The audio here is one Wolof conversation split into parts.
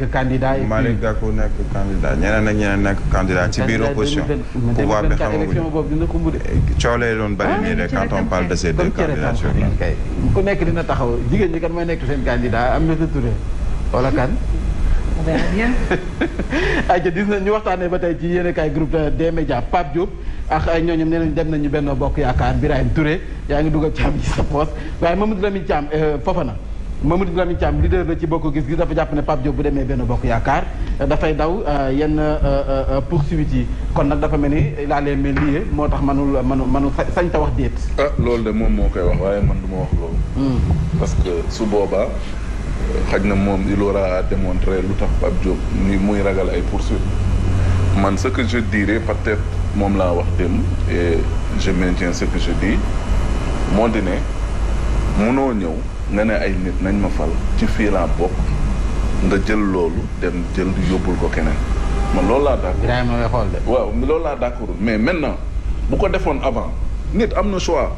candidat Malick Gakou nekk candidat ñeneen ak ñeneen nekk candidat ci biir opposition pouvoir bi xamaguñu coolee doon bari nii rek quand on parle de ces deux candidatures ku nekk dina taxaw jigéen ñi kan mooy nekk seen candidat Aminata Touré wala kan bien. ayca dis na ñu waxtaanee ba tey ci yéen kaay groupe des médias Pape Diop ak ay ñooñam nee nañ dem nañu Benno Bokk Yaakaar Birahim Touré yaa ngi dugal Thiam ci sa poos waaye Mamadou Lamine Thiam Fofana Mamadou Lamine Thiam leader la ci bokk gis-gis dafa jàpp ne Pape Diop bu demee Benno Bokk Yaakaar dafay daw yenn poursuites yi kon nag dafa mel ni il a les mains liées moo tax manu sañ ta wax déet. ah loolu de moom moo koy wax waaye man du ma wax loolu. parce que su boobaa xaj na moom il aura à démontrer lu tax Pape Diop muy ragal ay poursuites man ce que je dirais peut-être moom laa wax dem et je maintiens ce que je dis moo di ne munoo ñëw nga ne ay nit nañ ma fal ci fii laa bokk nga jël loolu dem jël yóbbul ko keneen man loolu laa d'accord. waaw loolu laa d'accord mais maintenant bu ko defoon avant nit am na choix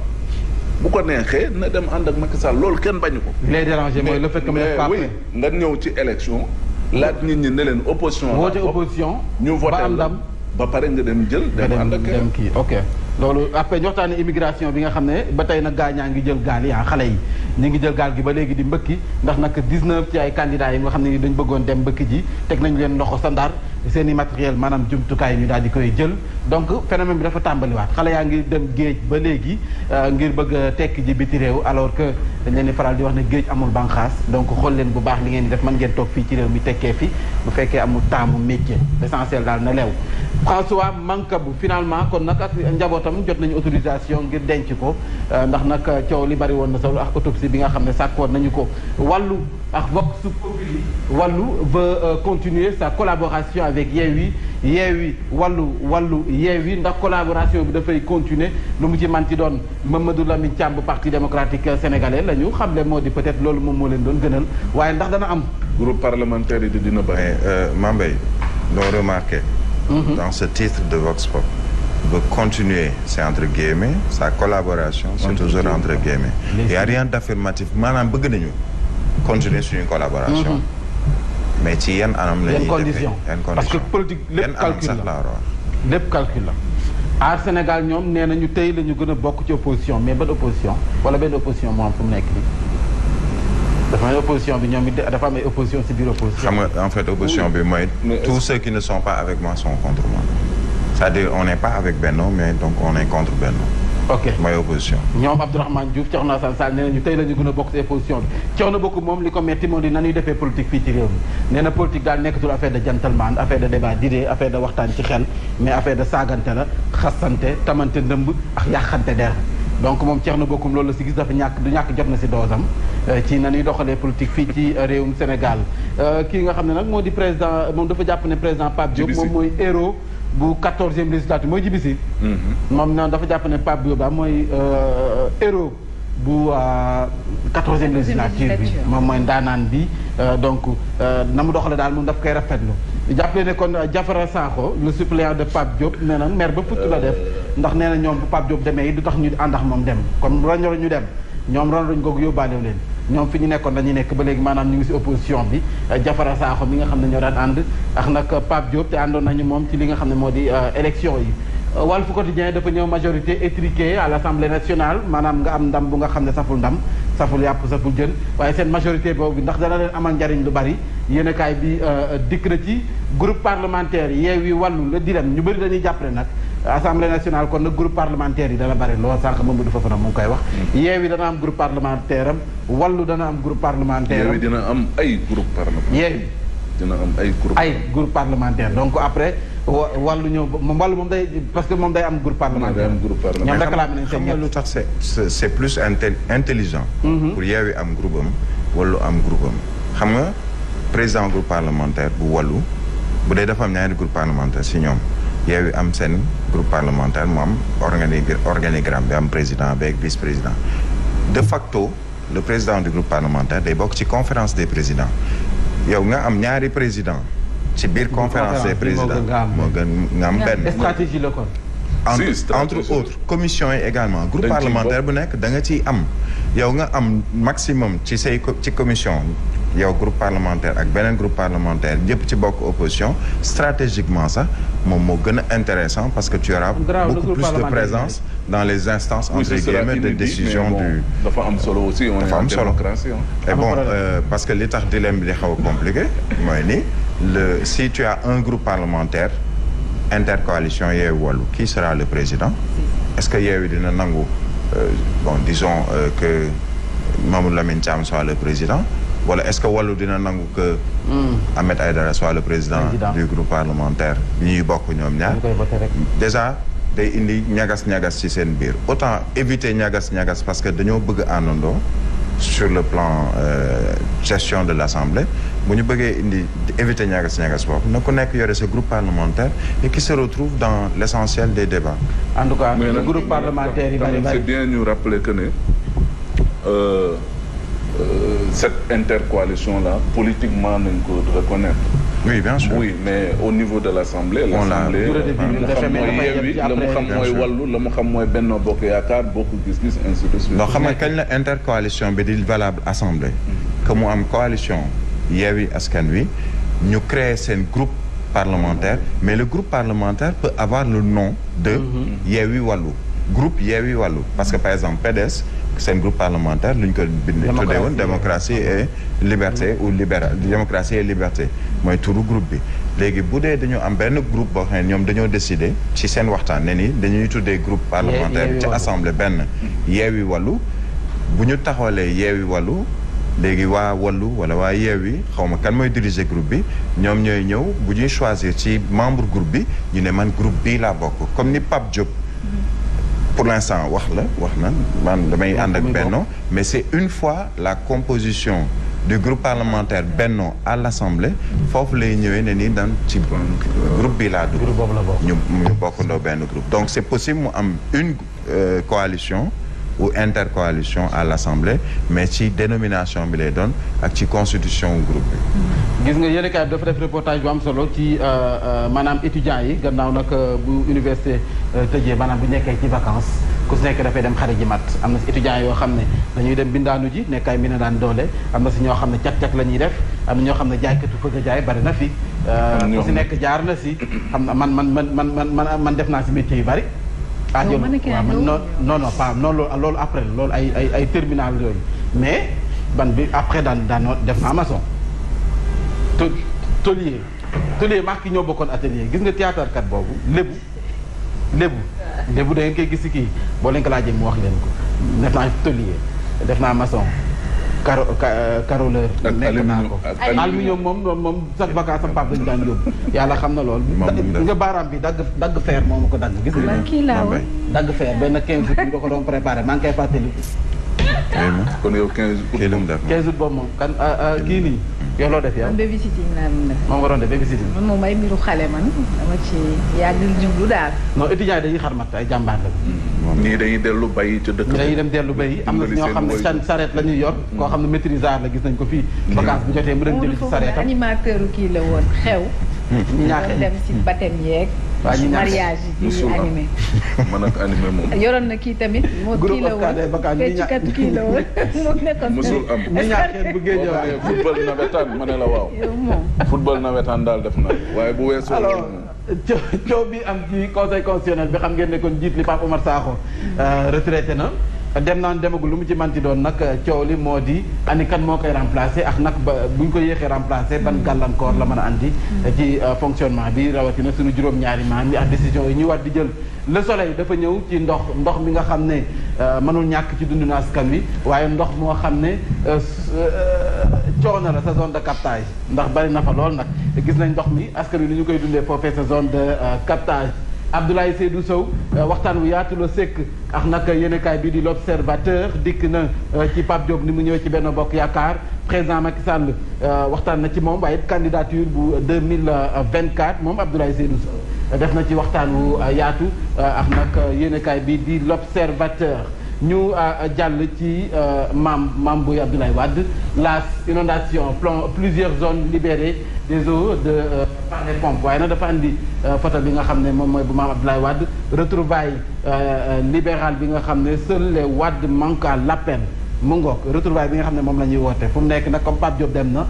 bu ko neexee na dem ànd ak Macky Sall loolu kenn bañu ko. li lay déranger mooy le fait que oui nga ñëw ci élection laaj nit ñi ne leen opposition. woote opposition. ñu voté ba am ndam ba pare nga dem jël. dem ànd ak dem kii ok. loolu après ñu waxtaanee immigration bi nga xam ne ba tey nag gaañaa ngi jël gaal yi xale yi ñu ngi jël gaal gi ba léegi di mbëkki ndax nag 19 ci ay candidats yi nga xam ne ni dañ bëggoon dem mbëkki ji teg nañu leen loxo standard seen i matériel maanaam jumtukaay ñu daal di koy jël donc phénomène bi dafa tàmbaliwaat xale yaa ngi dem géej ba léegi ngir bëgg a tekki ji biti réew alors que dañ leen di faral di wax ne géej amul banqaas donc xool leen bu baax li ngeen di def mën ngeen toog fii ci réew mi tekkee fi bu fekkee amul taamu métier l'essentiel daal na leew François Mancabou finalement kon nag ak njabootam jot nañu autorisation ngir denc ko ndax nag coow li bari woon na solo ak autopsie bi nga xam ne sàkkoon nañu ko wàllu ak Vox Populi wàllu veut continuer sa collaboration avec Yewwi wàllu Yewwi ndax collaboration bi dafay continuer lu mu ci man ci doon Mamadou Lamine Thiam bu Parti démocratique sénégalais la ñu xamle moo di peut-être loolu moom moo leen doon gënal waaye ndax dana am groupe parlementaire yi dina bari Mambay loo remarqué dans ce titre de Vox Pop veut continuer, c'est entre guillemets, sa collaboration, c'est toujours entre guillemets. Il n'y a rien d'affirmatif. Maanaam bëgg nañu continuer suñu collaboration. mais ci yenn anam la ñuy defee yenn condition parce que politique lépp calcul la lépp calcul la. Aar Sénégal ñoom nee nañu tey la ñu gën a bokk ci opposition mais ban opposition wala benn opposition moo am fu mu nekk nii. dafa am opposition bi ñoom it dafa am ay opposition ci biir opposition. xam nga en fait opposition bi mooy tous ceux qui ne sont pas avec moi sont contre moi. c'est-à-dire on n'est pas avec Benno mais donc on est contre Benno. ok mooy opposition. ñoom Abdourahmane Diouf Thierno Alassane Sall nee nañu tey la ñu gën a bokk ci opposition bi Thierno bokk moom li ko metti moo di nañuy defee politique fii ci réew mi nee na politique daal nekkatul affaire de gentleman affaire de débat d'idées affaire de waxtaan ci xel mais affaire de saagante la xasante tamante ndëmb ak yàqante der donc moom Thierno Bocoum loolu la si gis dafa ñàkk jot na si doosam ci nañuy doxalee politique fii ci réewum Sénégal kii nga xam ne nag moo di président moom dafa jàpp ne président Pape Diop moom mooy héros bu 14e législature mooy Djibi Sy moom noonu dafa jàpp ne Pape Diop mooy héros bu 14e législature bi moom mooy ndaanaan bi donc na mu doxale daal moom daf koy rafetlu jàppale ne kon Diafara Sakho le suppléant de Pape Diop nee na maire ba futt la def ndax nee na ñoom bu Pape Diop demee yi du tax ñu àndax moom dem comme roño ñu dem ñoom ron roñ googu yóbbaalew leen ñoom fi ñu nekkoon dañuy nekk ba léegi maanaam ñu ngi ci opposition bi Diafara Sakho mi nga xam ne ñoo daan ànd ak nag Pape Diop te àndoon nañu moom ci li nga xam ne moo di élection yi Walf Quotidien dafa ñëw majorité étriquée à l'Assemblée nationale maanaam nga am ndam bu nga xam ne saful ndam saful yàpp saful jën waaye seen majorité boobu ndax dana leen amal njariñ lu bari yéenekaay bi dikk na ci groupe parlementaire Yewwi Wallu la di dem ñu bëri dañuy jàppale nag Assemblée nationale kon nag groupe parlementaire yi dana bari lool sànq Mamadou Fofana mu ngi koy wax Yewwi dana am groupe parlementaire am Wallu dana am groupe parlementaire am Yewwi dina am ay groupe parlementaire Yewwi dina am ay groupe parlementaire donc après wàllu ñëw moom wàllu moom day parce que moom day am groupe parlementaire ñoom réclamé nañ seen lu tax c'est plus intelligent pour Yewwi am groupe am Wallu am groupe am xam nga président groupe parlementaire bu Wallu bu dee dafa am ñaari groupe parlementaire si ñoom Yewwi am seen groupe parlementaire mu am organigramme bi am président beeg vice président de facto le président du groupe parlementaire day bokk ci conférence des présidents yow nga am ñaari président ci biir conférence des présidents moo gën nga am benn stratégie la kon entre autres commission yi également groupe parlementaire bu nekk da nga ciy am yow nga am maximum ci say ci commission yow groupe parlementaire ak beneen groupe parlementaire yëpp ci bokk opposition stratégiquement sax moom moo gën a intéressant parce que tu auras beaucoup plus de présence dans les instances entre guillemets de décision du dafa am solo aussi on est en démocratie et bon parce que li tax dilemme bi di xaw a compliqué mooy ni si tu as un groupe parlementaire intercoalition Yewwi Wallu qui sera le président est-ce que Yewwi dina nangu bon disons que Mamadou Lamine Thiam soit le président wala est-ce que Wallu dina nangu que Ahmed Aïdara soit le président du groupe parlementaire bi ñuy bokk ñoom ñaar déjà day indi ñagas-ñagas ci seen biir autant éviter ñagas-ñagas parce que dañoo bëgg àndandoo sur le plan gestion de l'Assemblée bu ñu bëggee indi éviter ñagas-ñagas boobu na ku nekk yore ce groupe parlementaire et qui se retrouve dans l'essentiel des débats. En tout cas le groupe parlementaire yi bari c'est bien ñu rappeler que ne cette intercoalition-là politiquement nañ ko reconnaître. Oui, bien sûr. Oui, mais au niveau de l'Assemblée, l'Assemblée la mu xam mooy Yewwi la mu xam mooy Wallu la mu xam mooy Benno Bokk Yaakaar bokk gis-gis ainsi de suite. non xam nga kañ la intercoalition bi di valable Assemblée. que mu am coalition Yewwi Askan Wi ñu créer seen groupe parlementaire mais le groupe parlementaire peut avoir le nom de Yewwi Wallu groupe Yewwi Wallu parce que par exemple PDS seen groupe parlementaire lu ñu ko bindee tuddee woon démocratie et liberté ou libéral démocratie et liberté mooy turu groupe bi léegi bu dee dañoo am benn groupe boo xam ne ñoom dañoo décider ci seen waxtaan ne ni dañuy tuddee groupe parlementaire ci assemblée benn Yewwi Wallu bu ñu taxawalee Yewwi Wallu léegi waa Wallu wala waa Yewwi xaw ma kan mooy diriger groupe bi ñoom ñooy ñëw bu ñuy choisir ci membre groupe bi ñu ne man groupe bii laa bokk comme ni Pape Diop pour l'instant wax na man damay ànd ak Benno mais c'est une fois la composition du groupe parlementaire Benno à l'Assemblée foofu lay ñëwee ne nii daan ci groupe bi laa dugg ñu bokkandoo benn groupe donc c'est possible mu am une coalition ou intercoalition à l'Assemblée mais ci dénomination bi lay doon ak ci constitution groupe bi. gis nga yéen a dafa def reportage bu am solo ci maanaam étudiants yi gannaaw nag bu université tëjee maanaam bu nekkee ci vacances ku si nekk dafay dem xare ji mat am na si étudiants yoo xam ne dañuy dem bindaanu ji nekk ay daan doole am na si ñoo xam ne cak-cak la ñuy def am na ñoo xam ne jaaykatu fëgg a jaay bari na fi. ku si nekk jaar na si xam na man def naa si métier yu bari. non pas non loolu après loolu ay terminal yooyu mais ban bi après daan def naa maçon tôlier maa ki ñoo bokkoon atelier gis nga théâtre kat boobu lébu da ngeen koy gis ci kii boo leen ko laajee mu wax leen ko def naa tôlier def naa maçon caroleur nekk naa ko aluminium moom chaque vacance sam pap dañu daan yóbbu yàlla xam na lool nga baaraam bi dagg fer moo ma ko dagg gis nga dagg fer benn 15 août nga ko doon préparé maa ngi koy fàttali kon yow 15 août boobu moom kan kii nii yow loo def yow babysitting laa doon def moom nga doon def babysitting man moom ay mbiru xale man dama ci yàgg jublu daal non étudiants yi dañuy xarmat ay jàmbaar la ñii dañuy dellu bayi ca dëkk dañuy dem dellu bayi am na ñoo xam ne sareet la ñuy yor koo xam ne maîtrisard la gis nañ ko fii vacance bu jotee mu dem jëli ci sareetam animateur kii la woon xew ñu ñaaxee dem ci baptême yeeg mariage yi di animé man ak animé moom yoroon na kii tamit moo kii la woon feccikat kii la woon moo nekkoon musul am ñu ñaaxee bu géej waaye football nawetaan ma ne la waaw football nawetaan daal def na waaye bu weesoo alors coow bi am ci conseil constitutionnel bi xam ngeen ne kon jiit li Pape Oumar Sakho retraité na dem naan demagul lu mu ci manti doon nag coow li moo di ani kan moo koy remplacer ak nag ba buñ ko yéexee remplacer ban gàllankoor la mën a andi ci fonctionnement bi rawatina suñu juróom-ñaari maam yi ak décision yi ñuy war di jël le soleil dafa ñëw ci ndox mi nga xam ne mënul ñàkk ci dundu askan wi waaye ndox moo xam ne coono la sa zone de captage ndax bari na fa lool nag gis nañ ndox mi askan wi ni ñu koy dundee foofee sa zone de captage Abdoulaye Seydou Sow waxtaan wu yaatu la sekk ak nag yéenekaay bi di l'Observateur dikk na ci Pape Diop ni mu ñëwee ci Benno Bokk Yaakaar président Macky Sall waxtaan na ci moom waaye candidature bu 2024 moom Abdoulaye Seydou Sow def na ci waxtaan wu yaatu ak nag yéenekaay bi di l'Observateur ñu jàll ci Mame Boye Abdoulaye Wade la inondation plusieurs zones libérées des eaux par les pompes waaye nag dafa andi photo bi nga xam ne moom mooy bu Mame Abdoulaye Wade retrouvailles libéral bi nga xam ne seuls les Wade manquent à l'appel mu ngoog retrouvailles bi nga xam ne moom la ñuy woote fu mu nekk nag comme Pape Diop dem na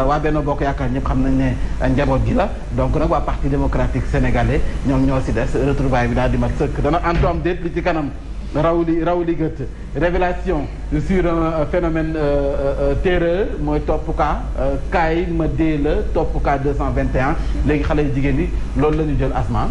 waa Benno Bokk Yaakaar ñëpp xam nañ ne njaboot gi la donc nag waa parti démocratique sénégalais ñoom ñoo si des retrouvailles bi daal di mat sëkk dana antoam déet li ci kanam raw li gët révélation sur un phénomène terreur mooy topp kaay ma dee la topp cas 221 léegi xale yu jigéen ñi loolu la ñu jël asma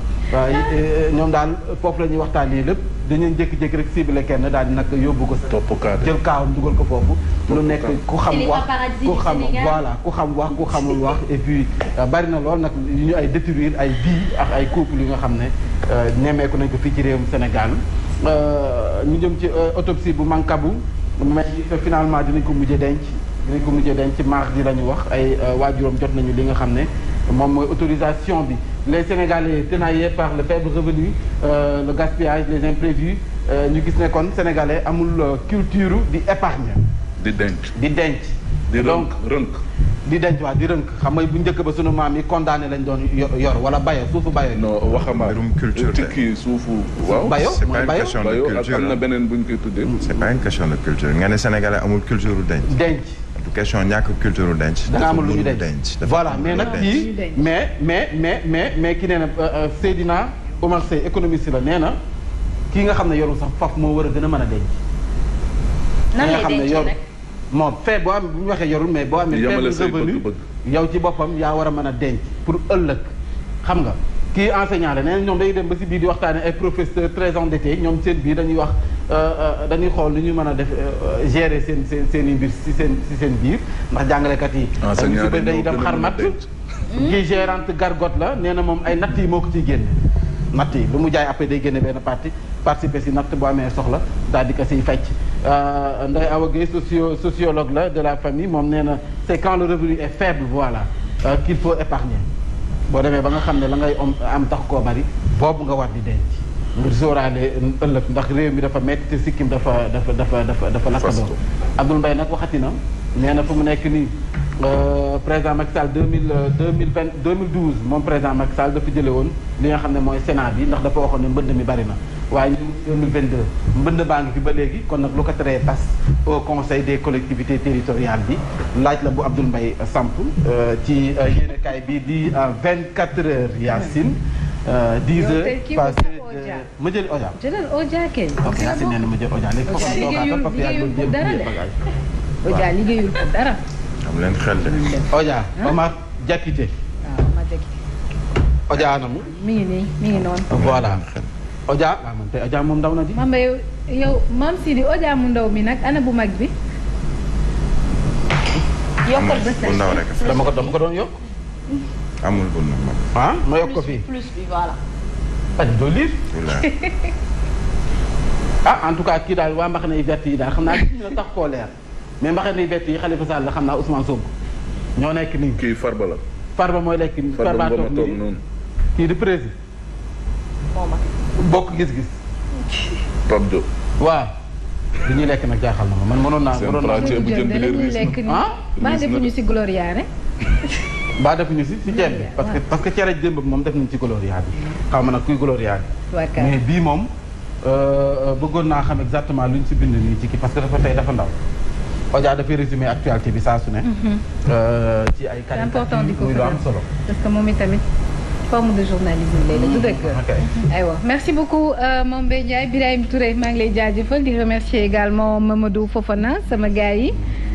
ñoom daal foofu la ñuy waxtaanee lépp dañuy jékki-jékki rek ciblé kenn daal di nag yóbbu ko topp kaa jël kaawam dugal ko foofu lu nekk ku xam wax ku xam voilà ku xam wax ku xamul wax et puis bari na lool nag yu ñu ay détruire ay vie ak ay couple yu nga xam ne nemmeeku nañ ko fii ci réewum Sénégal ñu jëm ci autopsie bu Mancabou mais finalement dinañ ko mujjee denc mardi la ñu wax ay waajuram jot nañu li nga xam ne moom mooy autorisation bi les Sénégalais tenaillés par le faible revenu le gaspillage les imprévus ñu gis ne kon Sénégalais amul culture di épargne di denc donc rënk di denc waa di rënk xam nga bu njëkk ba sunu maam yi condamné lañ doon yor wala bayo suufu bayo non waxama culture tikki suufu waaw bayo c'est pas une question de culture am na beneen bu ñu koy tuddee c'est pas une question de culture nga ne Sénégalais amul culture denc du question ñàkk culture denc da nga amul lu ñu denc voilà mais nag kii mais ki nee na Seydina Omar Sey économiste la nee na kii nga xam ne yorul sax faf moo war a gën a mën a denc nan lay denc nag moom fee boo am bu ñu waxee yorul mais boo amee faible revenu yow ci boppam yaa war a mën a denc pour ëllëg xam nga kii enseignant la nee na ñoom day dem ba si biir di waxtaane ay professeurs très endettés ñoom seen biir dañuy wax dañuy xool lu ñu mën a def gérer seen i mbir si seen biir ndax jàngalekat yi si bëri dañuy dem xarmat kii gérante gargote la nee na moom ay natt yi moo ko ciy génne natt yi lu mu jaay après day génne benn participer si natt boo amee soxla daal di ko siy fecc Ndeye Awa Gueye sociologue la de la famille moom nee na c'est quand le revenu est faible voilà qu'il faut épargner boo demee ba nga xam ne la ngay am tax koo bari boobu nga war di denc ngir sóoraale ëllëg ndax réew mi dafa metti te sikkim dafa lakkandoo Abdoul Mbaye nag waxati na nee na fu mu nekk nii président Macky Sall 2012 moom président Macky Sall dafa jële woon li nga xam ne mooy Sénat bi ndax dafa waxoon ne mbënd mi bari na waaye ñu 2022 mbënd baa ngi fi ba léegi kon nag lu ko teree tas au conseil des collectivités territoriales bi laaj la bu Abdoul Mbaye samp ci yéenekaay bi di 24 heures Yacine 10 heures passé ma jël Oja jëlal Oja kay ok Yacine nee na ma jël Oja léegi foofu liggéeyul ko dara de Oja liggéeyul ko dara am leen xel de Oja Omar Diakité waaw Omar Diakité Oja anamu mi ngi noonu voilà Oja waaw man tey Oja moom ndaw na di Mamba yow Mame Sidi Oja mu ndaw mi nag ana bu mag bi yokkal ba bu ndaw rek dama ko doon yokk amul bu nu mag ma yokk ko fii plus bi voilà doo liir en tout cas kii daal waa mbaxane yu vert yi daal xam naa gis ñu tax koo leer mais mbaxane yu vert yi Khalifa Sall la xam naa Ousmane Sonko ñoo nekk nii kii Farba la Farba mooy lekk Farba toog nii kii di président bokk gis-gis Pape Diop waaw li ñuy lekk nag jaaxal na ma man mënoon naa bu jën bi ñuy lekk nii maa defuñu si Gloria ne baa defuñu si ceeb bi parce que cere démb bi moom def nañu ci Gloria bi xaw ma nag kuy Gloria bi mais bii moom bëggoon naa xam exactement lu ñu si bind nii ci kii parce que dafa tey dafa ndaw Oja dafay résumé actualité bi saa su ne ci ay c'est important di ko muy lu am solo parce que moom itamit forme de journalisme lay la du dëgg aywa merci beaucoup Mame Mbaye Ndiaye Birahim Touré maa ngi lay jaajëfal di remercier également Mamadou Fofana sama gars yi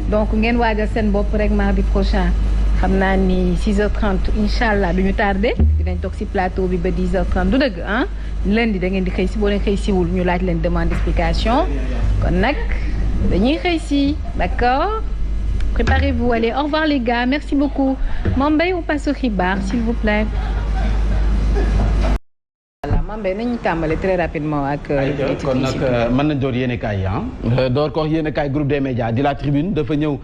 donc ngeen waajal seen bopp rek mardi prochain xam naa ni 6h30 incha allah du ñu tardé dinañ toog si plateau bi ba 10h30 du dëgg ah lundi da ngeen di xëy si boo leen xëy siwul ñu laaj leen demande d'explication kon nag dañuy xëy si d'accord préparez-vous allez au revoir les gars merci beaucoup Mame Mbaye on passe au xibaar s'il vous plaît Mambé nañu tàmbale très rapidement ak. kon nag mën nañ door yéenekaay yi door ko yéenekaay groupe des médias di la tribune dafa ñëw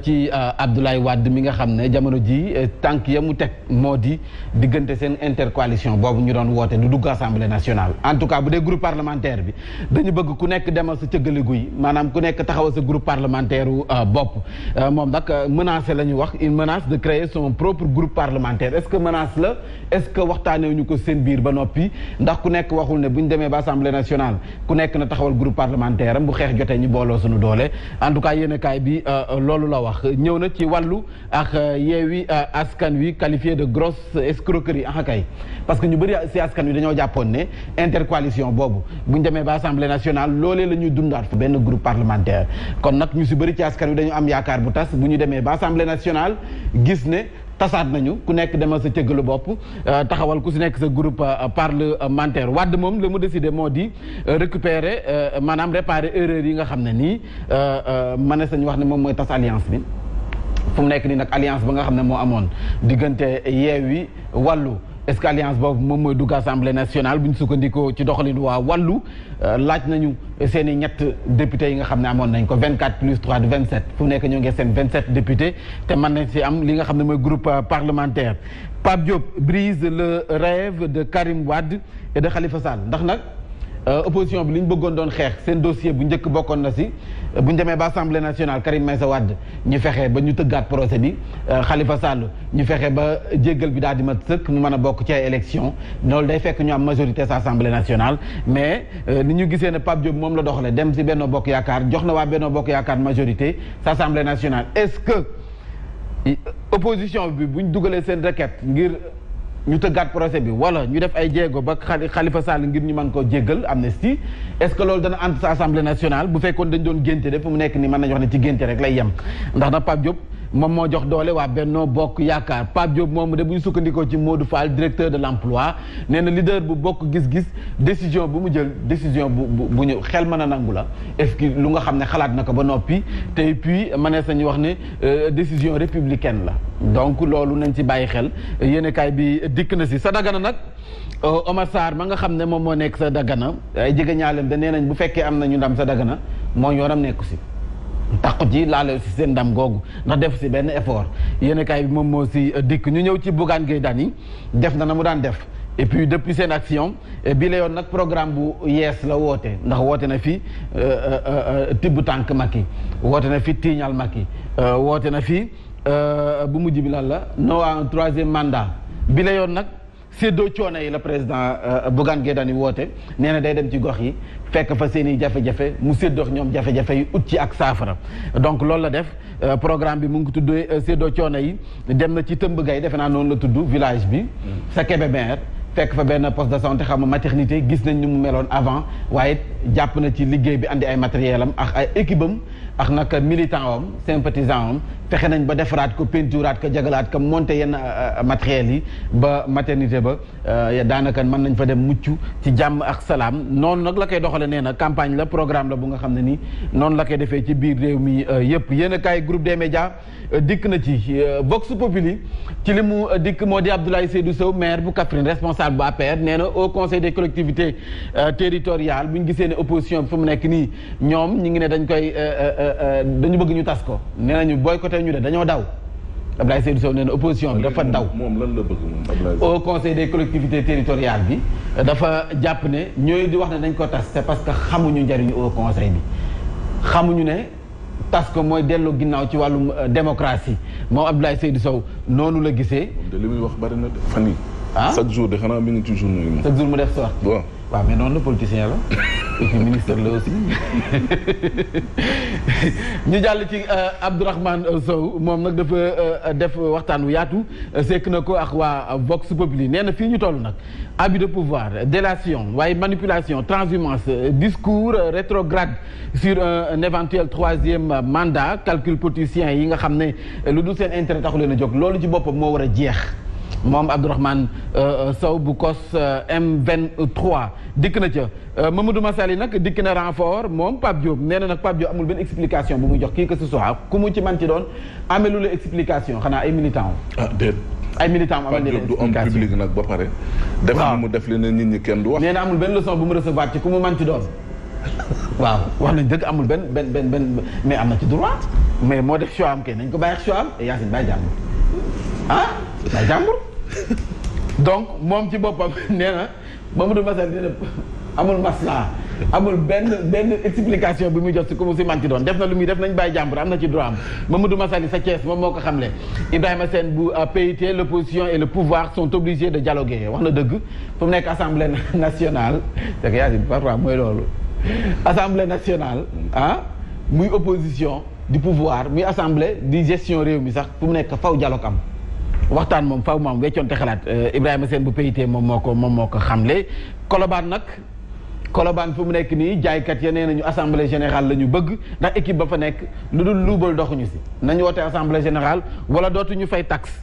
ci Abdoulaye Wade mi nga xam ne jamono ji tànk ya mu teg moo di diggante seen intercoalition boobu ñu doon woote du dugg assemblée nationale. en tout cas bu dee groupe parlementaire bi dañu bëgg ku nekk demal sa cëggaligu yi maanaam ku nekk taxawal sa groupe parlementaire bopp moom nag menacé la ñu wax une menace de créer son propre groupe parlementaire est-ce que menace la est-ce que waxtaanee ñu ko seen biir ba noppi ndax ku nekk waxul ne bu ñu demee ba assemblée nationale ku nekk na taxawal groupe parlementaire am bu xeex jotee ñu booloo suñu doole en tout cas yéenekaay bi loolu la wax ñëw na ci wàllu ak Yewwi Askan Wi qualifié de grosse escroquerie kay parce que ñu bëri si askan wi dañoo jàppoon ne intercoalition boobu bu ñu demee ba assemblée nationale loolee la ñuy dundaat fa benn groupe parlementaire kon nag ñu si bëri ci askan wi dañu am yaakaar bu tas bu ñu demee ba assemblée nationale gis ne tasaat nañu ku nekk demal sa cëggalu bopp taxawal ku si nekk sa groupe parlementaire Wade moom la mu décidé moo di récupérer maanaam réparer erreur yi nga xam ne nii mënees nañu wax ne moom mooy tas alliance bi fu mu nekk nii nag alliance ba nga xam ne moo amoon diggante Yewwi Wallu est-ce que alliance boobu moom mooy dugg assemblée nationale bu ñu sukkandikoo ci doxalin waa Wallu laaj nañu seen i ñett députés yi nga xam ne amoon nañ ko 24 plus 3 de 27 fu mu nekk ñoo ngi seen 27 députés te mën nañ si am li nga xam ne mooy groupe parlementaire Pape Diop brise le rêve de Karim Wade et de Khalifa Sall ndax nag opposition bi li ñu bëggoon doon xeex seen dossier bu njëkk bokkoon na si bu ñu demee ba assemblée nationale Karim Meïssa Wade ñu fexe ba ñu tëggaat procès bi Khalifa Sall ñu fexe ba jéggal bi daal di mat sëkk mu mën a bokk ci ay élection loolu day fekk ñu am majorité sa assemblée nationale mais ni ñu gisee ne Pape Diop moom la doxalee dem si Benno Bokk Yaakaar jox na waa Benno Bokk Yaakaar majorité sa assemblée nationale est-ce que opposition bi bu ñu dugalee seen requête ngir ñu tëggaat procès bi wala ñu def ay jéego ba Khalifa Sall ngir ñu mën koo jéggal amnistie est-ce que loolu dana ànd sa assemblée nationale bu fekkoon dañ doon génte de fu mu nekk nii mën nañu wax ne ci génte rek lay yem ndax nag Pape Diop moom moo jox doole waa Benno Bokk Yaakaar Pape Diop moom de bu ñu sukkandikoo ci Modou Fall directeur de l'emploi nee na leader bu bokk gis-gis décision bu mu jël décision bu ñu xel mën a nangu la est-ce que lu nga xam ne xalaat na ko ba noppi te puis mënees nañu wax ne décision républicaine la donc loolu nañ ci bàyyi xel yéenekaay bi dikk na si sa Dagana nag Omar Sarr ma nga xam ne moom moo nekk sa Dagana ay jege ñaalem da nee nañ bu fekkee am nañu ndam sa Dagana moo yoonam nekku si taqu ci laale si seen ndam googu ndax def si benn effort yéenekaay bi moom moo si dikk ñu ñëw ci Bougane Gueye Dany def na mu daan def et puis depuis seen action bi la yoon nag programme bu yees la woote ndax woote na fi tibb tànk Macky woote na fi tiiñal Macky woote na fi bu mujj bi lan la non à un troisième mandat bi la yoon nag séddoo coono yi la président Bougane Gueye Dany woote nee na day dem ci gox yi fekk fa seen i jafe-jafe mu séddoo ñoom jafe-jafe yi ut ci ak saafara donc loolu la def programme bi mu ngi tuddee séddoo coono yi dem na ci Tëmb Gay defe naa noonu la tudd village bi sa Kébémer fekk fa benn poste de santé xam nga maternité gis nañ ni mu meloon avant waaye jàpp na ci liggéey bi andi ay matériel am ak ay équipe am ak nag militant am sympathisant am fexe nañ ba defaraat ko peinturaat ko jagalaat ko monter yenn matériels yi ba maternité ba daanaka mën nañ fa dem mucc ci jàmm ak salaam noonu nag la koy doxale nee na campagne la programme la bu nga xam ne nii noonu la koy defee ci biir réew mi yëpp yéen a kaay groupe des médias dikk na ci Vox Populi ci li mu dikk moo di Abdoulaye Seydou Sow maire bu Kaffrine responsable bu APR nee na au conseil des collectivités territoriales bu ñu gisee ne opposition bi fu mu nekk nii ñoom ñi ngi ne dañ koy dañu bëgg ñu tas ko nee nañu boycotté ñu de dañoo daw Abdoulaye Seydou Sow nee na opposition bi dafa daw moom lan la bëgg moom Abdoulaye au conseil des collectivités territoriales bi dafa jàpp ne ñooy di wax ne dañ ko tas c'est parce que xamuñu njariñu au conseil bi xamuñu ne tas ko mooy delloo ginnaaw ci wàllum démocratie moom Abdoulaye Seydou Sow noonu la gisee. de li muy wax bari na de fan yii. chaque jour de xanaa mi ngi ci journée yi moom. chaque jour mu def sorte. waaw waaw mais noonu la politicien la et puis ministre la aussi ñu jàll ci Abdourahmane Sow moom nag dafa def waxtaan wu yaatu sekk na ko ak waa Vox Populi nee na fii ñu toll nag abus de pouvoir délation waaye manipulation transhumance discours rétrograde sur un éventuel troisième mandat calcul politicien yi nga xam ne lu dul seen intérêt taxu leen a jóg loolu ci boppam moo war a jeex moom Abdourahmane Sow bu COS M23 dikk na ca Mamadou Massali nag dikk na renfort moom Pape Diop nee na nag Pape Diop amul benn explication bu muy jox kii que ce soit ku mu ci man ci doon amelu la explication xanaa ay militant ah déet ay militants amal na du homme public nag ba pare. def ni mu def leneen nit ñi kenn du wax. nee na amul benn leçon bu mu recevoir ci ku mu manti doon. waaw wax nañ dëgg amul benn mais am na ci droit mais moo def choix am kay nañ ko bàyyi ak choix am Yacine bàyyi jàmbur bàyyi jàmbur donc moom ci boppam nee na Mamadou Massaly nee na amul masla amul benn explication bi muy jot si ku mu si manti doon def na lu muy def nañ bàyyi jàmbur am na ci droit am Mamadou Massaly sa Thiès moom moo ko xamle Ibrahima Sène bu PIT l'opposition et le pouvoir sont obligés de dialoguer wax na dëgg fu mu nekk assemblée nationale c'est que Yacine parfois mooy loolu assemblée nationale muy opposition du pouvoir muy assemblée di gestion réew mi sax fu mu nekk faw dialogue am waxtaan moom faw moom weccoonte xalaat Ibrahima Sène bu PIT moom moo ko xamle Colobane fu mu nekk nii jaaykat ya nee nañu assemblée générale la ñu bëgg ndax équipe ba fa nekk lu dul luubal doxuñu si nañu woote assemblée générale wala dootuñu fay taxe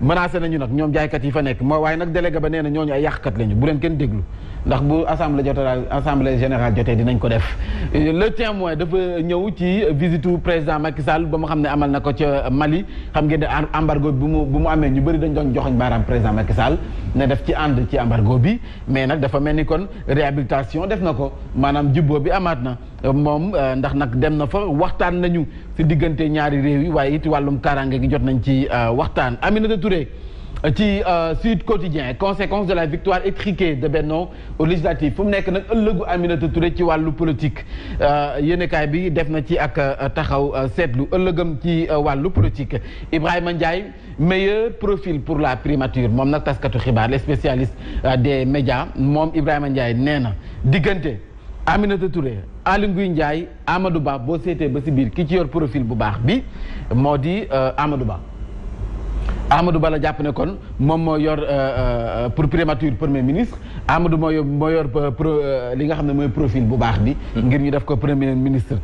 menacé nañu nag ñoom jaaykat yi fa nekk mooy waaye nag délégué ba nee na ñooñu ay yàqkat lañu bu leen kenn déglu ndax bu assemblée générale jotee dinañ ko def le témoin dafa ñëw ci visitu président Macky Sall ba mu xam ne amal na ko ca Mali xam ngeen ne embargo bi bu mu amee ñu bëri dañ doon joxoñ baaraam président Macky Sall ne def ci ànd ci embargo bi mais nag dafa mel ni kon réhabilitation def na ko maanaam jubboo bi amaat na moom ndax nag dem na fa waxtaan nañu si diggante ñaari réew yi waaye it wàllum kaaraange gi jot nañ ci waxtaan Aminata Touré ci Sud Quotidien conséquence de la victoire étriquée de Benno aux législatives fu mu nekk nag ëllëgu Aminata Touré ci wàllu politique yéenekaay bi def na ci ak taxaw seetlu ëllëgam ci wàllu politique Ibrahima Ndiaye meilleur profil pour la primature moom nag taskatu xibaar les spécialistes des médias moom Ibrahima Ndiaye nee na diggante Aminata Touré Aly Ngouille Ndiaye Amadou Ba boo seetee ba si biir ki ci yor profil bu baax bi moo di Amadou Ba la jàpp ne kon moom moo yor pour primature premier ministre Amadou moo yor li nga xam ne mooy profil bu baax bi. ngir ñu def ko premier ministre.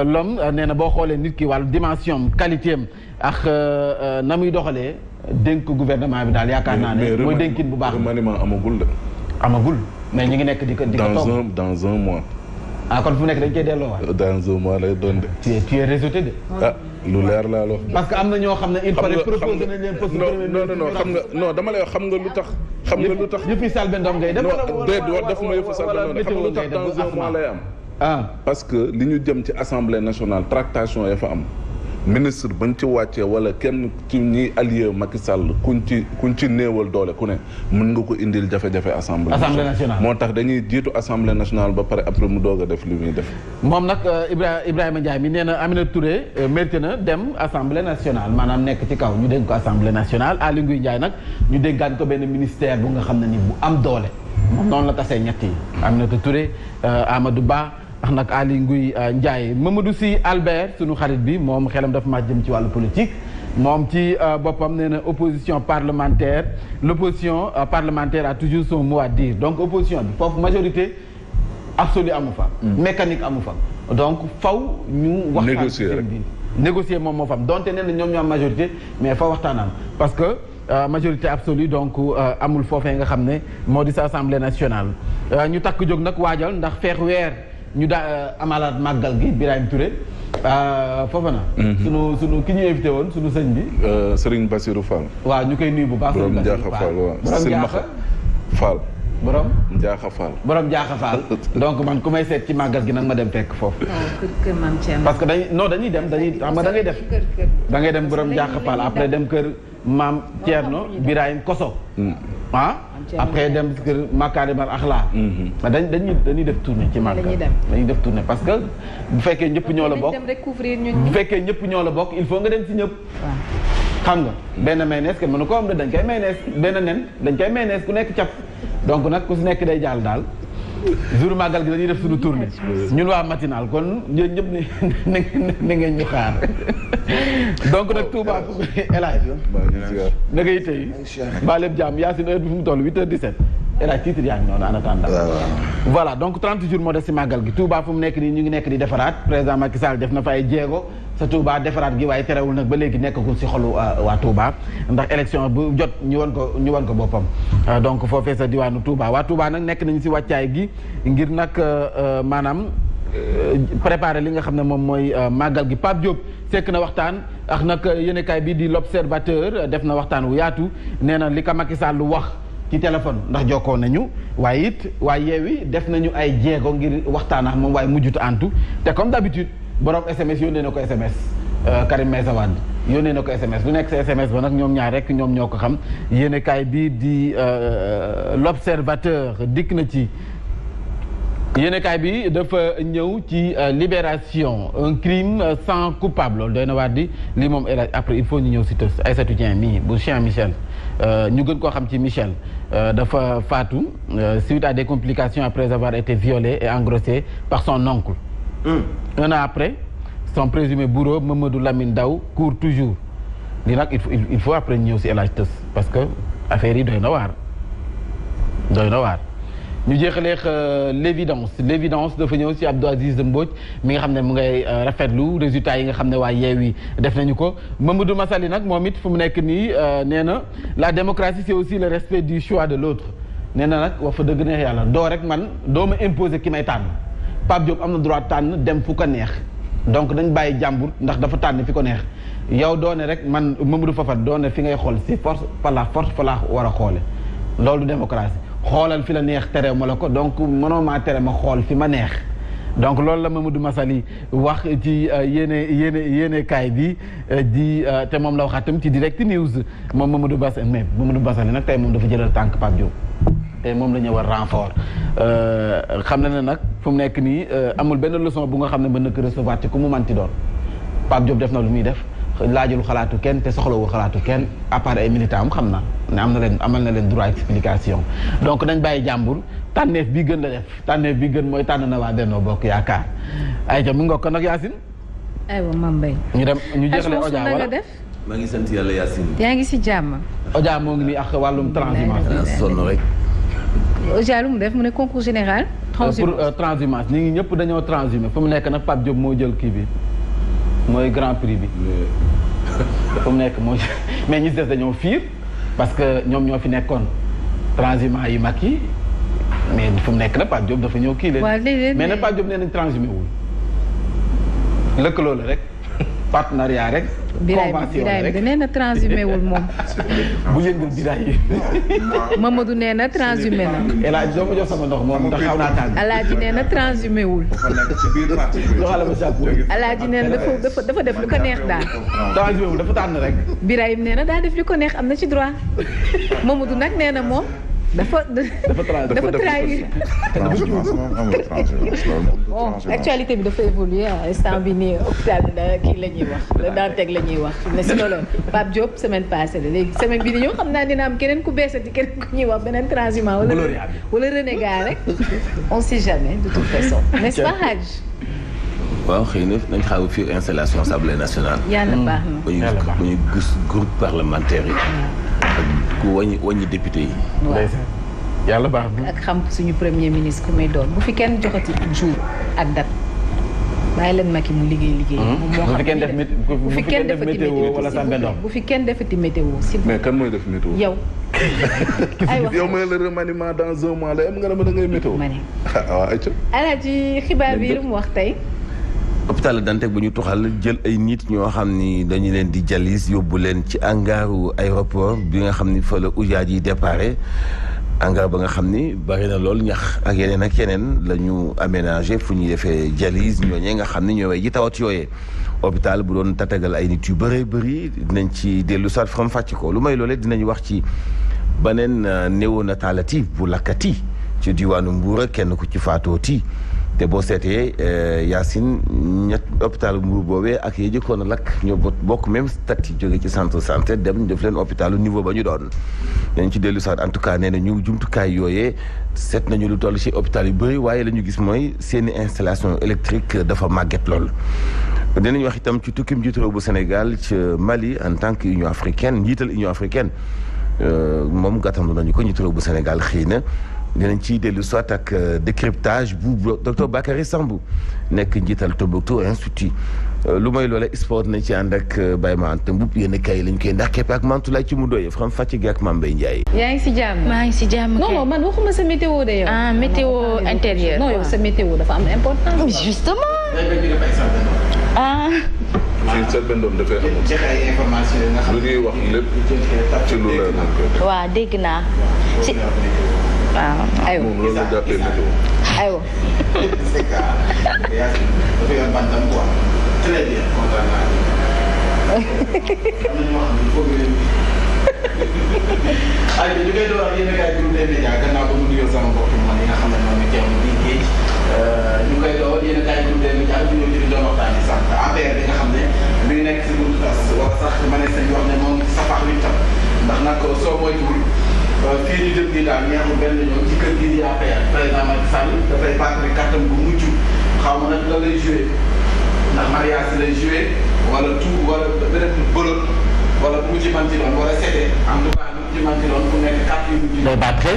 l'homme nee na boo xoolee nit ki wàllu dimension qualité am ak na muy doxalee dénk gouvernement bi daal yaakaar naa ne. mooy dénkin bu baax remaniement amagul de. amagul mais ñu ngi nekk di ko toog dans un mois. kon fu nekk dañ koy delloowaat. dans un mois lay doon de. tu es réseauté de. lu leer laa la wax. parce que am na ñoo xam ne il fallait proposer nañ leen poste non xam nga non dama lay wax xam nga lu tax. xam nga lu tax yëfi Selbé Ndom ngay def. non déedéet def ma yëfu Selbé Ndom xam nga lu tax dans un mois lay am. parce que li ñu jëm ci assemblée nationale tractation ya fa am. ministre bañ ci wàccee wala kenn ci ñi allié Macky Sall kuñ ci néewal doole ku ne mën nga ko indil jafe-jafe assemblée nationale moo tax dañuy jiitu assemblée nationale ba pare après mu doog a def li muy def. moom nag Ibrahima Ndiaye mi nee na Aminata Touré mérité na dem assemblée nationale maanaam nekk ci kaw ñu dénk ko assemblée nationale Aly Ngouille Ndiaye nag ñu dénkaan ko benn ministère bu nga xam ne ni bu am doole moom noonu la tasee ñett yi Aminata Touré Amadou Ba. ndax nag Aly Ngouille Ndiaye Mamadou Sy Albert sunu xarit bi moom xelam dafa ma jëm ci wàllu politique moom ci boppam nee na opposition parlementaire l'opposition parlementaire a toujours son mot à dire donc opposition bi foofu majorité absolue amu fa mécanique amu fa donc faw ñu waxtaan ci seen biir négocier moom moo fa am donte nee na ñoom ñoo am majorité mais fa waxtaan am parce que majorité absolue donc amul foofee nga xam ne moo di sa assemblée nationale ñu takk jóg nag waajal ndax feex weer ñu daa amalaat màggal gi Birahim Touré foofa na sunu ki ñu invité woon sunu sëñ bi Serigne Bassirou Fall waaw ñu koy nuyu bu baax borom Ndiakha Fall waaw Silmaxa Fall borom Ndiakha Fall borom Ndiakha Fall donc man ku may seet ci màggal gi nag ma dem fekk foofu parce que dañuy dem xam nga da ngay dem borom Ndiakha Fall après dem kër maam Thierno Birahim Koso après dem kër Makarimal Akhla dañuy def tournée ci màggal dañuy def tournée parce que bu fekkee ñëpp ñoo la bokk bu fekkee ñëpp ñoo la bokk il faut nga dem ci ñëpp xam nga benn mayonnaise kenn mënu ko am dañ koy mayonnaise benn nen dañ koy mayonnaise ku nekk cap donc nag ku si nekk day jàll daal jour màggal gi dañuy def suñu tournée ñun waa matinal kon ñun ñëpp ne ngeen ñu xaar donc nag Touba fu El Hadj na ngay tey mbaa lépp jàmm Yacine heure bi fu mu toll 8h17 El Hadj titre yaa ngi noonu en attendant voilà donc 30 jours moo des si màggal gi Touba fu mu nekk nii ñu ngi nekk di defaraat président Macky Sall def na fa ay jéego sa Touba defaraat gi waaye terewul nag ba léegi nekkagul si xolu waa Touba ndax élection bu jot ñu wan ko boppam donc foofee sa diwaanu Touba waa Touba nag nekk nañu si wàccaay gi ngir nag maanaam préparer li nga xam ne moom mooy màggal gi. Pape Diop sekk na waxtaan ak nag yéenekaay bi di l'Observateur def na waxtaan wu yaatu nee na li ko Macky Sall lu wax ci téléphone ndax jokkoo nañu waaye it waaye Yewwi def nañu ay jéego ngir waxtaan ak moom waaye mujjut antu te comme d'habitude borom SMS yónnee na ko SMS Karim Meïssa Wade yónnee na ko SMS lu nekk sa SMS ba nag ñoom ñaar rek ñoom ñoo ko xam yéenekaay bi di l'Observateur dikk na ci. yéenekaay bi dafa ñëw ci Libération un crime sans coupable loolu doy na waar di lii moom après il faut ñu ñëw si tës Aïssatou Dieng mii bu chien Michel ñu gën koo xam ci Michel dafa faatu suite à des complications après avoir été violé et engrossé par son oncle. Un an après son présumé bourreau Mamadou Lamine Daw court toujours li nag il faut après ñëw si El Hadj Tës parce que affaire yi doy na waar ñu jeexaleex l'évidence dafa ñëw ci Abdou Aziz Mbodj mi nga xam ne mu ngay rafetlu résultats yi nga xam ne waa Yewwi def nañu ko Mamadou Massaly nag moom it fu mu nekk nii nee na la démocratie c'est aussi le respect du choix de l'autre nee na nag wax fa dëgg neex yàlla doo rek man doo ma imposer ki may tànn Pape Diop am na droit tànn dem fu ko neex donc dañ bàyyi jàmbur ndax dafa tànn fi ko neex yow doo ne rek man Mamadou Fafat doo ne fi ngay xool si force par la force fa la war a xoole loolu démocratie xoolal fi la neex tere ma la ko donc mënoo maa tere ma xool fi ma neex donc loolu la Mamadou Massaly wax ci yéene kaay bi di te moom la waxaatam ci Direct News moom Mamadou Massaly nag tey moom dafa jëlal tànk Pape Diop te moom la ñu war renfort xam na ne nag fu mu nekk nii amul benn leçon bu nga xam ne mën na ko recevoir ci ku mu manti doon Pape Diop def na lu muy def laajul xalaatu kenn te soxlawul xalaatu kenn à part ay militants xam na ne amal na leen droit explication donc nañ bàyyi jàmbur tànneef bi gën la def tànneef bi gën mooy tànn na waa Benno Bokk Yaakaar ayca mu nga ko nag Yacine. aywa Mame Mbaye. ñu dem ñu jeexale Odia wala maa ngi sant yàlla Yacine. yaa ngi si jàmm. Odia moo ngi nii ak wàllum transhumance. sonn rek. Odia lu mu def mu ne concours général. pour transhumance ñi ngi ñëpp dañoo transhumé fu mu nekk nag Pape Diop moo jël kii bi mooy grand prix bi. fu mu nekk moo mais ñi des dañoo fiir parce que ñoom ñoo fi nekkoon transhumant yu mag yi mais fu mu nekk nag Pape Diop dafa ñëw kii leen mais nag Pape Diop nee nañ transhumé wul lëkkaloo la rek partenariat rek convention rek Birahim nee na transhumé wul moom bu yëngal Birahim Mamadou nee na transhumé na El Hadj doo ma jox sama ndox moom ndax xaw naa tàng Alaaji nee na transhumé wul joxala ma chapeau Alaaji nee na dafa def lu ko neex daal transhumé wul dafa tànn rek Birahim nee na daa def lu ko neex am na ci droit Mamadou nag nee na moom dafa trahir. Bon actualité bi dafa évoluer instant bi nii hôpital kii la ñuy wax le Dantec la ñuy wax ne si loolu Pape Diop semaine passée la léegi semaine bi di ñëw xam naa dina am keneen ku beesati keneen ku ñuy wax beneen transhumant wala renégat rek on sait jamais de toute façon n'est-ce pas Hadj. waaw xëy na nañ xaw a fi installation assemblée nationale. yàlla baax na bu ñu gis groupe parlementaire yi. ak ku wàññi député yi. waaw yàlla baax na. ak xam suñu premier ministre ku may doon bu fi kenn joxati jour ak date bàyyi leen Macky mu liggéey. moom moo xam bu fi kenn defati météo wala Sambé Ndom bu fi kenn defati météo si. mais kan mooy def météo. yow. aywa yow mooy le remaniement dans un mois la am nga ne ma da ngay météo. ma ne. waaw ayca. Alaaji xibaar bi lu mu wax tey. hôpital Dantec bu ñu tuxal jël ay nit ñoo xam ni dañu leen di jalis yóbbu leen ci hangaru aéroport bi nga xam ni fa la ujaaj yi déparé hangar ba nga xam ni bari na lool ñax ak yeneen la ñu aménagé fu ñuy defee jalis ñooñee nga xam ni ñoo ji tawat yooyee hôpital bu doon tatagal ay nit yu bëree bëri dinañ ci dellu saat faram fàcc ko lu may loolee dinañ wax ci beneen néonatalité bu lakkati ci diwaanu Mbuur kenn ku ci faatooti te boo seetee Yacine ñett hôpital Mbour boobee ak yi jëkkoon a lakk ñoo bokk même statut yi jóge ci centre santé dem ñu def leen hôpitalu niveau ba ñu doon dañ ci dellu sax en tout cas nee na ñu jumtukaay yooyee seet nañu lu toll ci hôpital yu bëri waaye la ñu gis mooy seeni installation électrique dafa màgget lool. dinañ wax itam ci tukkim njiitu réew bu Sénégal ci Mali en tant que Union africaine njiital Union africaine moom gàttandu nañu ko njiitu réew bu Sénégal xëy na. dinañ ciy dellu soit ak décryptage bu docteur Bakary Sambou nekk njiital Tombouctou Institut lu may loolee sport nañ ci ànd ak Baye Mante Mboup yéen kay lañ koy ndax képp ak Mantoulaye ci mu doyee xam fàcc gi ak Mame Mbaye Ndiaye. yaa ngi si jàmm. maa ngi si jàmm kay. non man waxuma sa météo de yow. ah météo intérieur. non yow sa météo dafa am importance. justement. ah. fii Selbé Ndom dafay amul. ay information yi nga xam lu ñuy wax lépp ci lu leer nañ koy def. waaw dégg naa si. waaw aywa moom loolu la jàppee météo. aywa. dafa yor bantam quoi. très bien kontaan naa. ay ñu koy door ak yéen a kaay groupe des médias gannaaw ba mu nuyoo sama mbokk man yi nga xam ne moom mi teew di géej ñu koy door yéen a kaay groupe des médias ñu ñëw ci di doon waxtaan sax APR bi nga xam ne mi ngi nekk si buntu tas wala sax ma ne sañ wax ne moom ngi safax wi tam ndax nag soo moytuwul fii ñu jëm nii daal ñeexul benn ñoom ci kër gi di APR président Macky Sall dafay battre kàttan bu mucc xaw ma nag la lay joué ndax mariage lay joué wala tout wala beneen bëlot wala bu mu ci mën ci doon wala seede en tout cas lu mu ci mën ci doon ku nekk kàtt yu mujj lay battre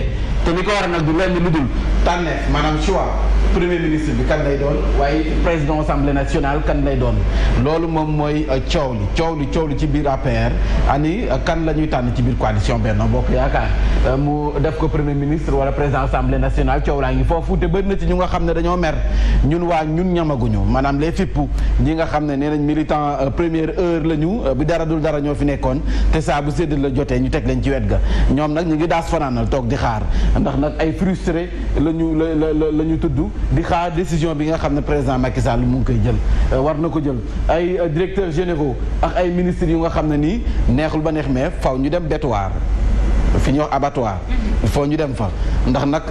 te li ko war a nag du lenn lu dul tànneef maanaam choix premier ministre bi kan lay doon waaye président assemblée nationale kan lay doon loolu moom mooy coow li ci biir APR ani kan la ñuy tànn ci biir coalition Benno Bokk Yaakaar mu def ko premier ministre wala président assemblée nationale coow laa ngi foofu te bëri na ci ñu nga xam ne dañoo mer ñun ñamaguñu maanaam les fippu ñi nga xam ne nee nañ militant première heure la ñu bi dara dul dara ñoo fi nekkoon te saa bu séddal la jotee ñu teg leen ci wet ga ñoom nag ñu ngi daas fanaanal toog di xaar ndax nag ay frustré la ñu tudd di xaar décision bi nga xam ne président Macky Sall mu ngi koy jël war na ko jël ay directeurs généraux ak ay ministres yu nga xam ne nii neexul ba neex mais faw ñu dem bétuwaar fi ñuy wax abattoir il faut ñu dem fa ndax nag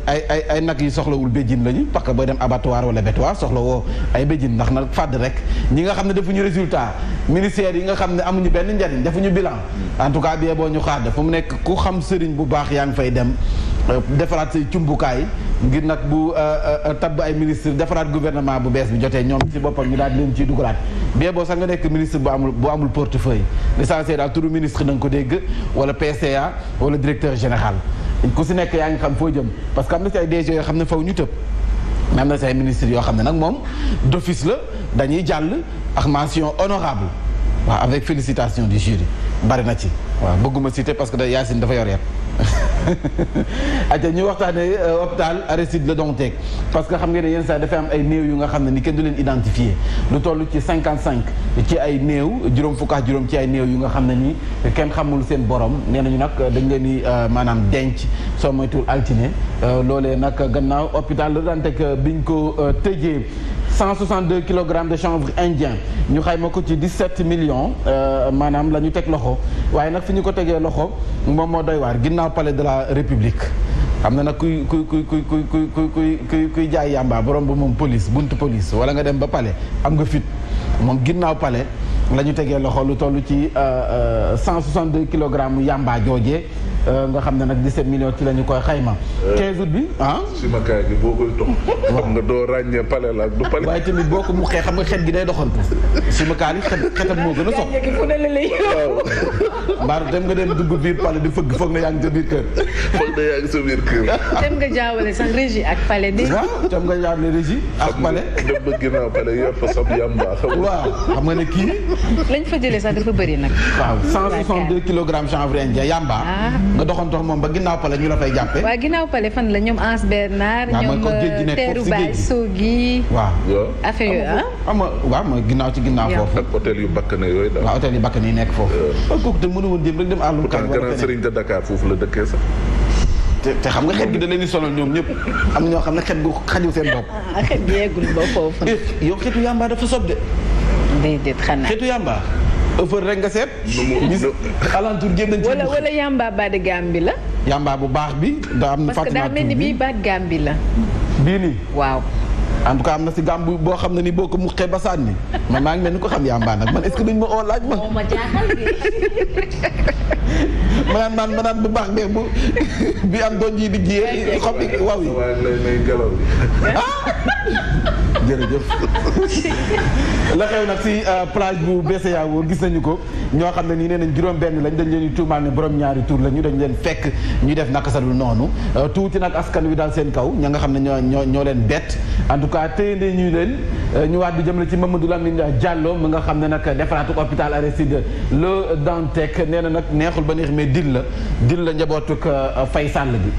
ay nag yi soxlawul béjjin lañu parce que booy dem abattoir wala bétuwaar soxla woo ay béjjin ndax nag fàdd rek ñi nga xam ne defuñu résultat ministères yi nga xam ne amuñu benn njariñ defuñu bilan en tout cas bi boo ñu xaar dafa mu nekk ku xam sëriñ bu baax yaa ngi fay dem defaraat say cumbukaay ngir nag bu tabb ay ministre defaraat gouvernement bu bees bi jotee ñoom ci boppam ñu daal di leen ciy dugalaat bie boo sax nga nekk ministre bu amul portefeuille l'essentiel daal turu ministre da nga ko dégg wala PCA wala directeur général ku si nekk yaa ngi xam foo jëm parce que am na si ay DG yoo xam ne faw ñu tëb mais am na si ay ministres yoo xam ne nag moom d'office la dañuy jàll ak mention honorable waaw avec félicitation du jury bari na ci waaw bëgguma citer parce que da Yacine dafa yor yet aca ñu waxtaanee hôpital Aristide Le Dantec parce que xam ngeen ne yenn saa dafa am ay néew yu nga xam ne ni kenn du leen identifier lu toll ci 55 ci ay néew juróom fukk ak juróom ci ay néew yu nga xam ne ni kenn xamul seen borom nee nañu nag dañ leen di maanaam denc soo moytuwul altine loolee nag gannaaw hôpital Le Dantec biñ ko tëjee 162 kilogrammes de chanvre indien ñu xayma ko ci 17 millions maanaam la ñu teg loxo waaye nag fi ñu ko tegee loxo moom moo doy waar ginnaaw palais de la république xam na nag kuy jaay yàmba borom ba moom police buntu police wala nga dem ba palais am nga fit moom ginnaaw palais la ñu tegee loxo lu toll ci 162 kilogrammes yàmba joojee nga xam ne nag 17 millions ci la ñu koy xayma. 15 août bi ah. simakaay gi boo koy tox. xam nga doo ràññee palais la ak du palais. waaye tamit boo ko muxee xam nga xet gi day doxantu. simakaay yi xetam moo gën a sox. mbaar dem nga dem dugg biir palais di fëgg foog na yaa ngi sa biir kër. foog na yaa ngi sa biir kër. dem nga jaawale sax régie ak palais de. waaw dem nga jaawale régie ak palais. dem ba ginnaaw palais yor fa sab yamba. waaw xam nga ne kii. lañ fa jëlee sax dafa bëri nag. waaw 162 kilogrammes chanvre indien yamba. nga doxantox moom ba ginnaaw pale ñu la fay jàppe waaw ginnaaw pale fan la ñoom Anse Bernard ñoom teeru baay Sogui waaw affaire yooyu xam nga waaw mooy ginnaaw ci ginnaaw foofu ak hôtel yu bakkane yooyu daal waaw hôtel yu bakkane yi nekk foofu kooku te mënu woon jëm rek dem àllum kan Grand Serigne de Dakar foofu la dëkkee sax te xam nga xet gi da leen di sonal ñoom ñëpp am na ñoo xam ne xet gu xajul seen bopp xet gi yeggul ba foofu yow xetu yàmbaa dafa sob de déedéet xanaa xetu yàmbaa ëffër rek nga seet. alentour génn nañ ci. wala yamba baat Gàmbi la. yamba bu baax bi da am na. parce que daa mel ni bii baat Gàmbi la. bii nii. waaw. en tout cas am na si gàmbu boo xam ne ni boo ko muqee ba sànni man maa ngi mel ni ko xam yamba nag man est-ce que duñ ma oo laaj ma. moo ma jaaxal de. ma naan bu baax bee bu bi am doon ji di jiyee xob bi waaw yi. jërëjëf la xew nag si plage bu BCEAO gis nañu ko ñoo xam ne nii nee nañ juróom-benn lañ dañ leen di tuumaal ne borom ñaari tur lañu dañ leen fekk ñu def naka sa dul noonu tuuti nag askan wi daal seen kaw ña nga xam ne ñoo leen bett en tout cas téye ñu leen ñu waat bi jëm la ci Mamadou Lamine Diallo mi nga xam ne nag defaraatu hôpital Aristide Le Dantec nee na nag neexul ba neex mais dil la njabootuk Faye Sall bi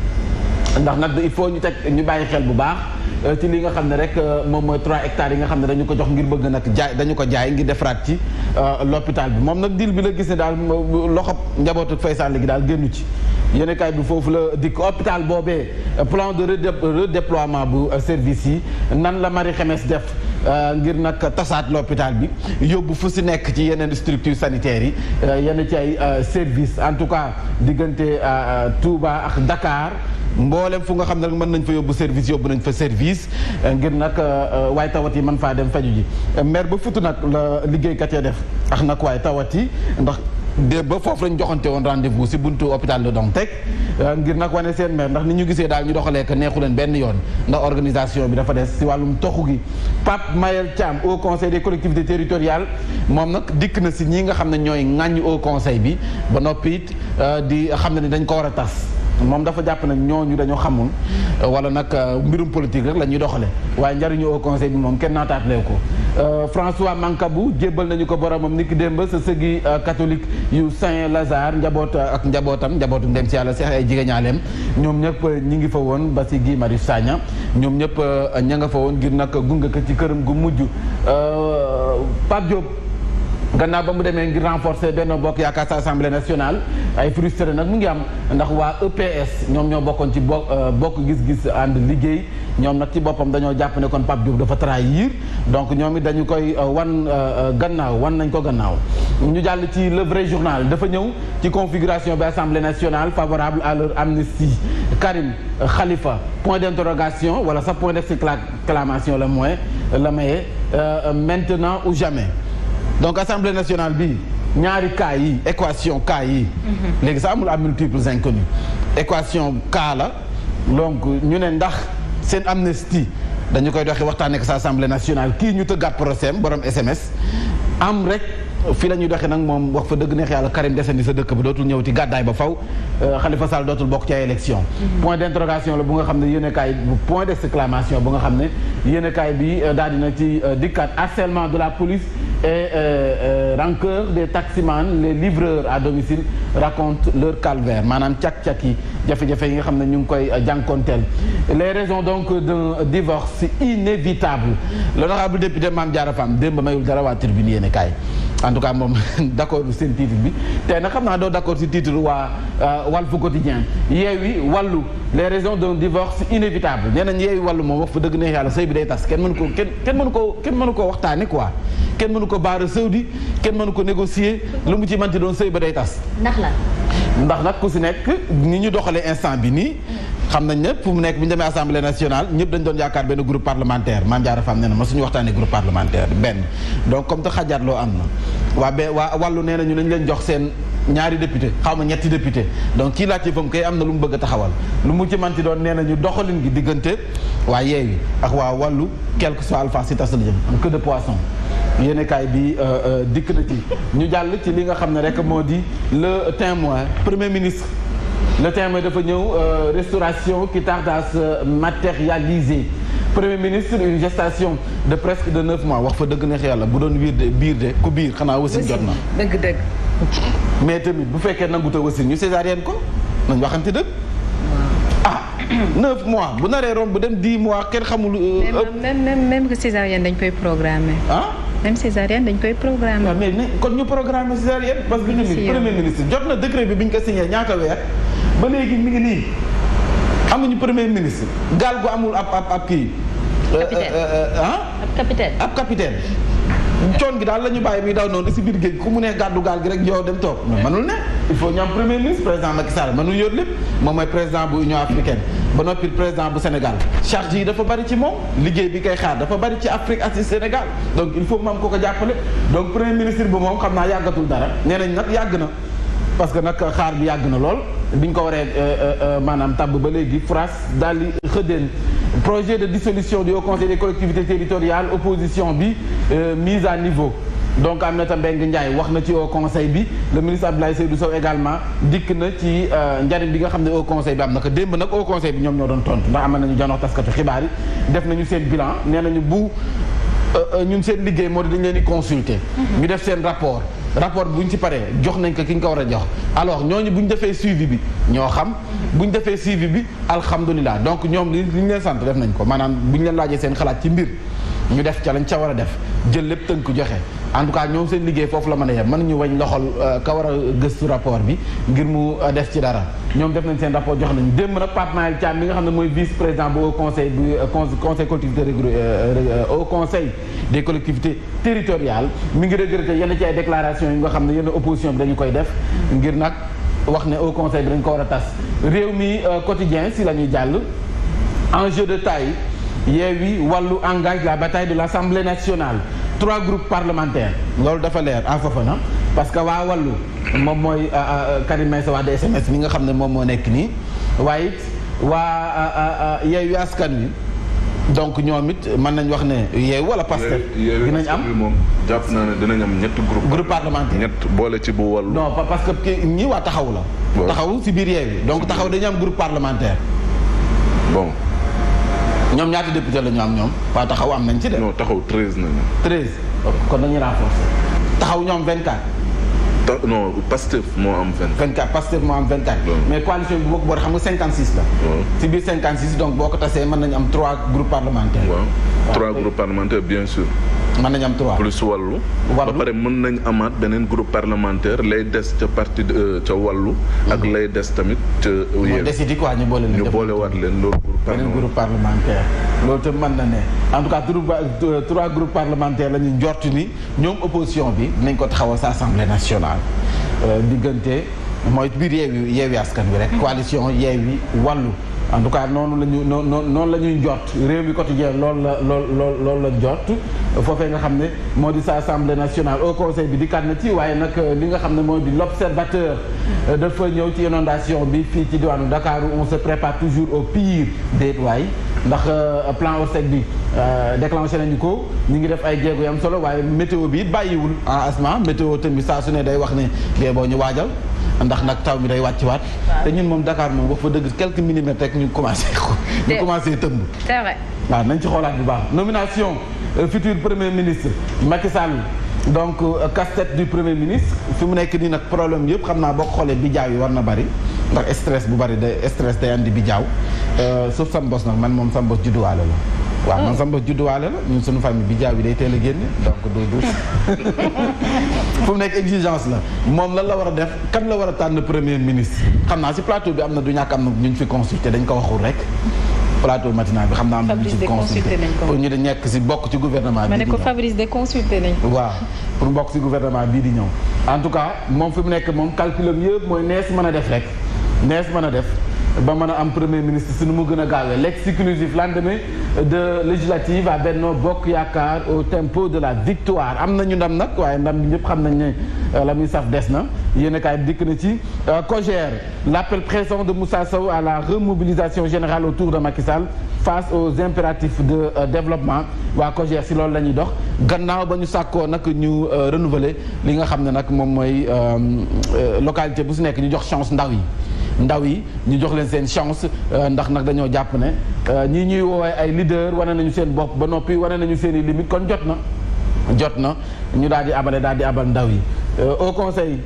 ndax nag il faut ñu bàyyi xel bu baax ci li nga xam ne rek moom mooy 3 hectares yi nga xam ne dañu ko jox ngir bëgg nag dañu ko jaay ngir defaraat ci l'hôpital bi moom nag dil bi la gis ne daal loxob njabootu Faye Sall gi daal génnu ci yéenekaay bi foofu la dikk hôpital boobee plan de redéploiement bu service yi nan la Marie Khemesse def ngir nag tasaat l'hôpital bi yóbbu fu si nekk ci yeneen structures sanitaires yi yenn ci ay service en tout cas diggante Touba ak Dakar mboolem fu nga xam ne rek mën nañ fa yóbbu service ngir nag waaye tawat yi mën faa dem faju ji maire ba futu nag la liggéeykat ya def ak nag waaye tawat yi ndax ba foofu lañ joxante woon rendez-vous si buntu hôpital Le Dantec ngir nag wane seen maire ndax ni ñu gisee daal ñu doxalee que neexu leen benn yoon ndax organisation bi dafa des si wàllum toxu gi Pape Mayel Thiam au conseil des collectivités territoriales moom nag dikk na si ñi nga xam ne ñooy ŋàññ au conseil bi ba noppi it di xam ne ni dañ ko war a tas moom dafa jàpp nag ñooñu dañoo xamul wala nag mbirum politique rek la ñuy doxale waaye njariñu au conseil bi moom kenn naataatlee ko François Mancabou jébbal nañu ko boromam niki démb sa sëgi catholique yu Saint-Lazare njabootu ndem si yàlla seex ay jigéñaaleem ñoom ñëpp ñi ngi fa woon ba si Guy Marius Sagna ñoom ñëpp ña nga fa woon ngir nag gunge ko ci këram gu mujj Pape Diop gannaaw ba mu demee ngir renforcer Benno Bokk Yaakaar sa assemblée nationale ay frustré nag mu ngi am ndax waa EPS ñoom ñoo bokkoon ci bokk gis-gis ànd liggéey ñoom nag ci boppam dañoo jàpp ne kon Pape Diop dafa trahir donc ñoom it dañu koy wan nañ ko gannaaw ñu jàll ci le vrai journal dafa ñëw ci configuration bi assemblée nationale favorable à leur amnistie Karim Khalifa point d'interrogation wala sa point d'exclamation la maye maintenant ou jamais. Donc assemblée nationale bi ñaari cas yi équation cas yi léegi sax amul à multiples inconnus équation cas la donc ñu ne ndax seen amnistie dañu koy doxee waxtaan ak sa assemblée nationale kii ñu tëggaat procès borom SMS am rek fii la ñuy doxee nag moom wax fa dëgg neex yàlla Karim desandi sa dëkk ba dootul ñëw ci gàddaay ba faw Khalifa Sall dootul bokk ci ay élection point d'interrogation la bu nga xam ne yéenekaay point d'exclamation bu nga xam ne yéenekaay bi daal dina ci dikkaat harcèlement de la police et rancœur des taximans les livreurs à domicile racontent leur calvaire maanaam cak-cak yi jafe-jafe yi nga xam ne ñu ngi koy jànkonteel les raisons donc d'un divorce inévitable l'honorable député Mame Diarra Fam démb mayul dara waa tribune yéenekaay en tout cas moom d'accord seen titre bi tey nag xam naa doo d'accord si titre waa Walf Quotidien Yewwi Wallu les raisons d'un divorce inévitable nee nañ Yewwi Wallu moom wax fa dëgg neex yàlla sëy bi day tas kenn mënu ko waxtaane quoi kenn mënu ko baara sëwdi kenn mënu ko négocier lu mu ci manti doon sëy ba day tas ndax nag ku si nekk ni ñu doxalee instant bi nii xam nañ ne fu mu nekk bu ñu demee assemblée nationale ñëpp dañ doon yaakaar benn groupe parlementaire Mame Diarra Fam nee na ma suñu waxtaanee groupe parlementaire benn donc comme te xajaatloo am na waa wàllu nee nañu nañ leen jox seen ñaari député xaw ma ñetti député donc kii laajte fa mu koy am na lu mu bëgg a taxawal lu mu ci manti doon nee nañu doxalin gi diggante waa Yewwi ak waa wàllu quel que soit alpha si tas la jëm am queue de poisson yéenekaay bi dikk na ci ñu jàll ci li nga xam ne rek moo di le témoin premier ministre le témoin dafa ñëw restauration qui tarde à se matérialiser premier ministre une gestation de presque de 9 mois wax fa dëgg neex yàlla bu doon biir de ku biir xanaa wasin jot na dëgg mais tamit bu fekkee nanguta wasin ñu césarienne ko nañ waxante dëgg 9 mois bu naree romb bu dem 10 mois kenn xamul même que césarienne dañ koy programmer même césarienne dañ koy programmer waaw mais kon ñu programmer césarienne parce que ñu ni premier ministre jot na décret bi ñu ko signé ñaata weer ba léegi mi ngi nii amuñu premier ministre gaal gu amul ab kii ab capitaine coon gi daal la ñu bàyyi muy daw noonu si biir géej ku mu ne gàddu gaal gi rek yow dem toog mais mënul ne il faut ñu am premier ministre président Macky Sall mënul yor lépp moom mooy président bu Union africaine ba noppi président bu Sénégal charge yi dafa bari ci moom liggéey bi koy xaar dafa bari ci Afrique ak ci Sénégal donc il faut mu am ko jàppale donc premier ministre bi moom xam naa yàggatul dara nee nañ nag yàgg na parce que nag xaar bi yàgg na lool biñ ko waree maanaam tàbb ba léegi France daal di xëddeen projet de dissolution du Haut Conseil des collectivités territoriales opposition bi mise à niveau. donc Aminata Mbengue Ndiaye wax na ci Haut Conseil bi le ministre Abdoulaye Seydou Sow également dikk na ci njariñ bi nga xam ne Haut Conseil bi am na ko démb nag Haut Conseil bi ñoom ñoo doon tontu ndax amal nañu janox taskatu xibaar yi def nañu seen bilan nee nañu bu ñun seen liggéey moo di dañu leen di consulter. ñu def seen rapport bu ñu ci paree jox nañ ko ki ñu ko war a jox alors ñooñu bu ñu defee suivi bi ñoo xam bu ñu defee suivi bi alhamdulilah donc ñoom li ñu leen sant def nañ ko maanaam bu ñu leen laajee seen xalaat ci mbir ñu def ca lañ ca war a def jël lépp tënk joxe en tout cas ñoom seen liggéey foofu la mën a yem mën ñu wañ loxol ka war a gëstu rapport bi ngir mu def ci dara ñoom def nañ seen rapport jox nañu démb nag Pape Mayel Thiam mi nga xam ne mooy vice président bu conseil bu conseil collectivité au conseil des collectivités territoriales mi ngi regretté yenn ci ay déclaration yi nga xam ne yenn opposition bi dañu koy def ngir nag wax ne au conseil bi dañ ko war a tas réew mi quotidien si la ñuy jàll enjeu de taille Yewwi Wallu engage la bataille de l'Assemblée nationale 3 groupes parlementaires loolu dafa leer à Fofana parce que waa Wallu moom mooy Karim Meïssa Wade SMS mi nga xam ne moom moo nekk nii waaye it waa Yewwi Askan Wi donc ñoom it mën nañ wax ne Yewwi wala Pastef dinañ am moom jàpp naa ne dinañ am ñett groupe parlementaire ñett boole ci bu Wallu non parce que ñi waa taxaw la taxaw si biir Yewwi donc taxaw dañu am groupe parlementaire bon ñoom ñaata député la ñu am ñoom waa taxaw am nañ ci de. non taxaw 13 nañu. 13 kon dañuy renforcer. taxaw ñoom 24. non Pastef moo am 24 Pastef moo am 24. mais coalition bi boo ko boole xam nga 56 la. ci biir 56 donc boo ko tasee mën nañu am 3 groupes parlementaires. waaw 3 groupes parlementaires bien sûr. mën nañu am 3. plus Wallu. ba pare mën nañ amaat beneen groupe parlementaire lay des ca parti ca Wallu. ak lay des tamit ca. mooy décidé quoi ñu boole leen. ñu boolewaat leen loolu. beneen groupe parlementaire loolu tam mën na ne en tout cas 3 groupes parlementaires la ñu njort ni ñoom opposition bi nañ ko taxawal sa assemblée nationale diggante mooy biir Yewwi Askan Wi rek coalition Yewwi Wallu en tout cas noonu la ñu noonu la ñuy njort réew mi quotidien loolu la njort foofee nga xam ne moo di sa assemblée nationale au conseil bi dikkaat na ci waaye nag li nga xam ne moo di l'observateur dafa ñëw ci inondation bi fii ci diwaanu Dakar où on se prépare toujours au pire déet waay ndax plan Orsec bi déclenché nañu ko ñu ngi def ay jéego yam solo waaye météo bi it bàyyiwul en asma météo tamit saa su ne day wax ne bee boo ñu waajal ndax nag taw mi day wàcciwaat te ñun moom Dakar moom wax fa dëgg quelques millimètres rek ñu commencé tëmb c'est vrai waaw nañ ci xoolaat bu baax nomination futur premier ministre Macky Sall donc casse-tête du premier ministre fi mu nekk nii nag problème yëpp xam naa boo ko xoolee bijaaw yi war na bari ndax stress bu bari day andi bijaaw sauf sam bos nag man moom sam bos judduwaale la waaw man sama bos judduwaale la ñun suñu famille bijaaw yi day teel a génne donc du fu mu nekk exigence la moom lan la war a def kan la war a tànn premier ministre xam naa si plateau bi am na du ñàkk am na ñu fi consulté dañ ko waxul rek plateau matinal bi xam naa am na ñu ci consulté pour ñu di nekk si bokk ci gouvernement bi. ma ne ko Fabrice de consulté nañ ko. waaw pour bokk si gouvernement bii di ñëw en tout cas moom fi mu nekk moom calculam yëpp mooy nees mën a def rek nees mën a def ba mën a am premier ministre si nu mu gën a gaawee l'exclusif lendemain de législative à Benno Bokk Yaakaar au tempo de la victoire am nañu ndam nag waaye ndam bi ñëpp xam nañ ne la muy saf des na yéen a kaay dikk na ci COJER l'appel pressant de Moussa Sow à la remobilisation générale autour de Macky Sall face aux impératifs de développement waa COJER si loolu la ñuy dox gannaaw ba ñu sàkkoo nag ñu renouveler li nga xam ne nag moom mooy localité bu si nekk ñu jox chance ndaw yi ñu jox leen seen chance ndax nag dañoo jàpp ne ñii ñuy woowee ay leader wane nañu seen bopp ba noppi wane nañu seen i limite kon jot na ñu daal di abal ndaw yi au conseil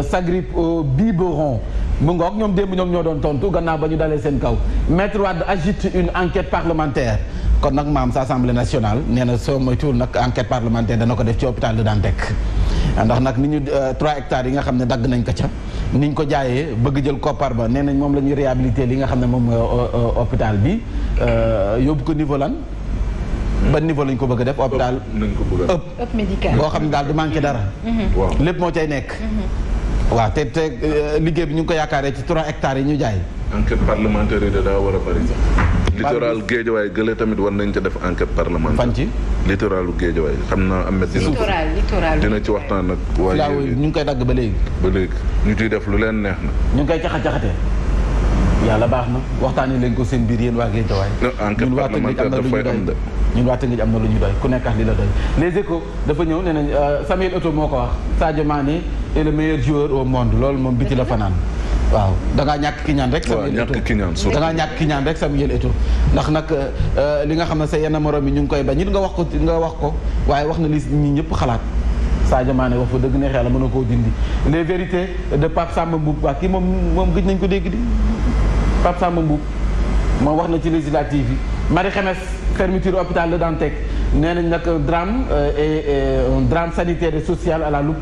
s'agrippe au biberon mu ngoog ñoom démb ñoom ñoo doon tontu gannaaw ba ñu dalee seen kaw Maître Wade agite une enquête parlementaire kon nag maam sa assemblée nationale nee na soo moytuwul nag enquête parlementaire dana ko def ci hôpital de Dantec ndax nag ni ñu 3 hectares yi nga xam ne dagg nañ ko ca ni ñu ko jaayee bëgg jël koppar ba nee nañ moom la ñuy réhabiliter li nga xam ne moom mooy hôpital bi yóbbu ko niveau lan ban niveau lañ ko bëgg a def hôpital ëpp médical boo xam ne daal du manqué dara lépp moo cay nekk waaw te liggéey bi ñu ngi ko yaakaaree ci 3 hectares yi ñu jaay enquête parlementaire yi daa war a bari sax littoral Guédiawaye gële tamit war nañ ca def enquête parlementaire fan ci littoralu Guédiawaye xam naa Ahmed dina ci waxtaan ak waaye ñu ngi koy dagg ba léegi ñu ciy def lu leen neex na ñu ngi koy caxat-caxatee yàlla baax na waxtaanee leen ko seen biir yéen waa Guédiawaye. enquête parlementaire dafay am de. ñun waa Tëngéej am na lu ñu doy ku nekk ak li la doy. Les Échos dafa ñëw nee nañ Samuel Eto'o moo ko wax Sadio Mané est le meilleur joueur au monde loolu moom biti la fanaan. waaw da ngaa ñàkk ki ñaan rek. Samuel Eto'o da ngaa ñàkk ki ñaan rek Samuel Eto'o ndax nag li nga xam ne sa yenn morom yi ñu ngi koy bañ it nga wax ko waaye wax na li ñi ñëpp xalaat. Sadio Mané wax fa dëgg neex yàlla mën na koo dindi les vérités de Pape Samba Mboup waa kii moom gëj nañ ko dégg di Pape Samba Mboup moom wax na ci législative yi Marie Khemesse fermeture hôpital Le Dantec nee nañ nag drame un drame sanitaire et social à la loupe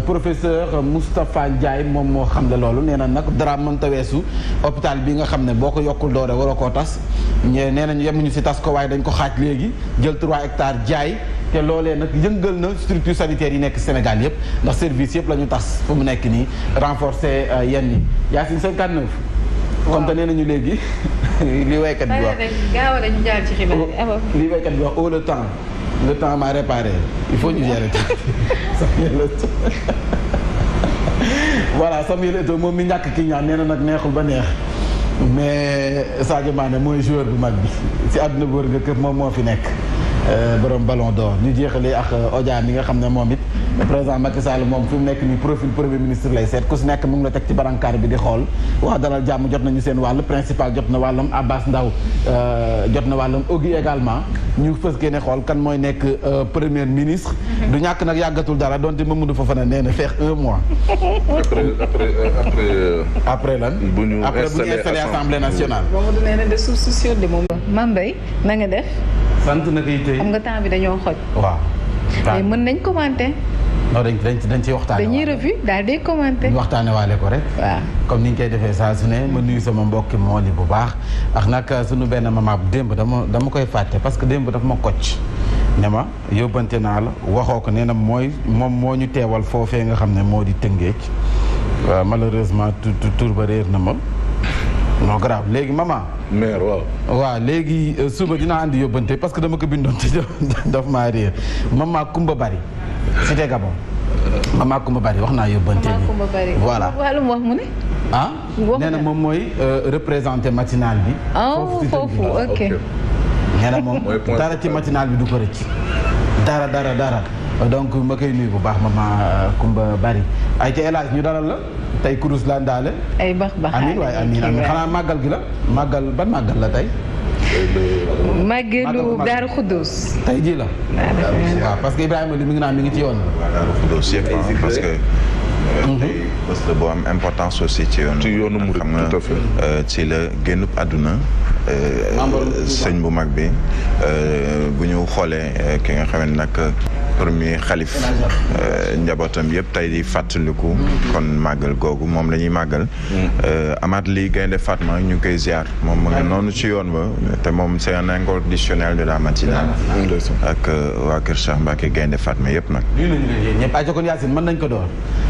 professeur Moustapha Ndiaye moom moo xam ne loolu nee na nag drame mënta weesu hôpital bi nga xam ne boo ko yokkul doore waroo koo tas nee nañ yemuñu si tas ko waaye dañ ko xaaj léegi jël 3 hectares jaay te loolee nag yëngal na structure sanitaire yi nekk Sénégal yëpp ndax service yëpp la ñu tas fu mu nekk nii renforcer yenn yi Yacine 59 comme te nee nañu léegi li waykat bi wax gaaw dañu jaar ci xibaar li waykat bi wax oh le temps m'a réparé il faut ñu gérer voilà Samuel Eto'o moom mi ñàkk ki ñaan nee na nag neexul ba neex mais Sadio Mané mooy joueur bu mag bi si àdduna bu wër nga kër moom moo fi nekk borom ballon d'or ñu jeexalee ak Odia mi nga xam ne moom it président Macky Sall moom fi mu nekk nii profil premier ministre lay seet ku si nekk mu ngi la teg ci barankaar bi di xool waa dalal jàmm jot nañu seen wàll principal jot na wàllam Abbas Ndao jot na wàllam Ogui également ñu fës génne xool kan mooy nekk premier ministre du ñàkk nag yàggatul dara donte Mamadou Fofana nee na feex 1 mois après lan bu ñu installé assemblée nationale Mamadou nee na de source sûre de moom Mame Mbaye na nga def sant na koy tey xam nga temps bi dañoo xoj waaw mais mën nañ commenter non dañ ci waxtaane dañuy revue daal di commenter ñu waxtaane waale ko rek waaw comme ni ñu koy defee saa su ne ma nuyu sama mbokki mool yi bu baax ak nag suñu benn maman bu démb dama koy fàtte parce que démb dafa ma kocc ne ma yóbbante naa la waxoo ko nee na moom moo ñu teewal foofee nga xam ne moo di Tëngéej waaw malheureusement tur ba réer na ma non grave léegi maman maire waaw léegi suba dinaa andi yóbbante parce que dama ko bindoon ci daf maa réer maman Kumba Bari Cité Gabon maman Kumba Bari wax naa yóbbante bi voilà wàllum wax mu ne nee na moom mooy représenté matinal bi foofu ok nee na moom dara ci matinal bi du ko rëcc dara donc ma koy nuyu bu baax maman Kumba Bari ay ca élage ñu dalal la tey kurus la ndaale ay bax amiin waaye amiin xanaa màggal gi la ban màggal la tey màggalu Daaru Xuddus tey jii la waaw parce que Ibrahima li mi ngi naan mi ngi ci yoon Daaru Xuddus yëpp parce que tey bés la boo am importance aussi ci yoonu murid xam nga ci la génnub àdduna sëñ bu mag bi bu ñu xoolee ki nga xam ne nag premier xalif njabootam yëpp tey di fàttaliku kon màggal googu moom la ñuy màggal amaat lii Gaynde Fatma ñu ngi koy ziar moom mu ngi noonu ci yoon ba te moom c'est un inconditionnel de la matinale ak waa Kër Cheikh Mbacké Gaynde Fatma yëpp nag ñëpp ay jokkoon Yacine mën nañ ko door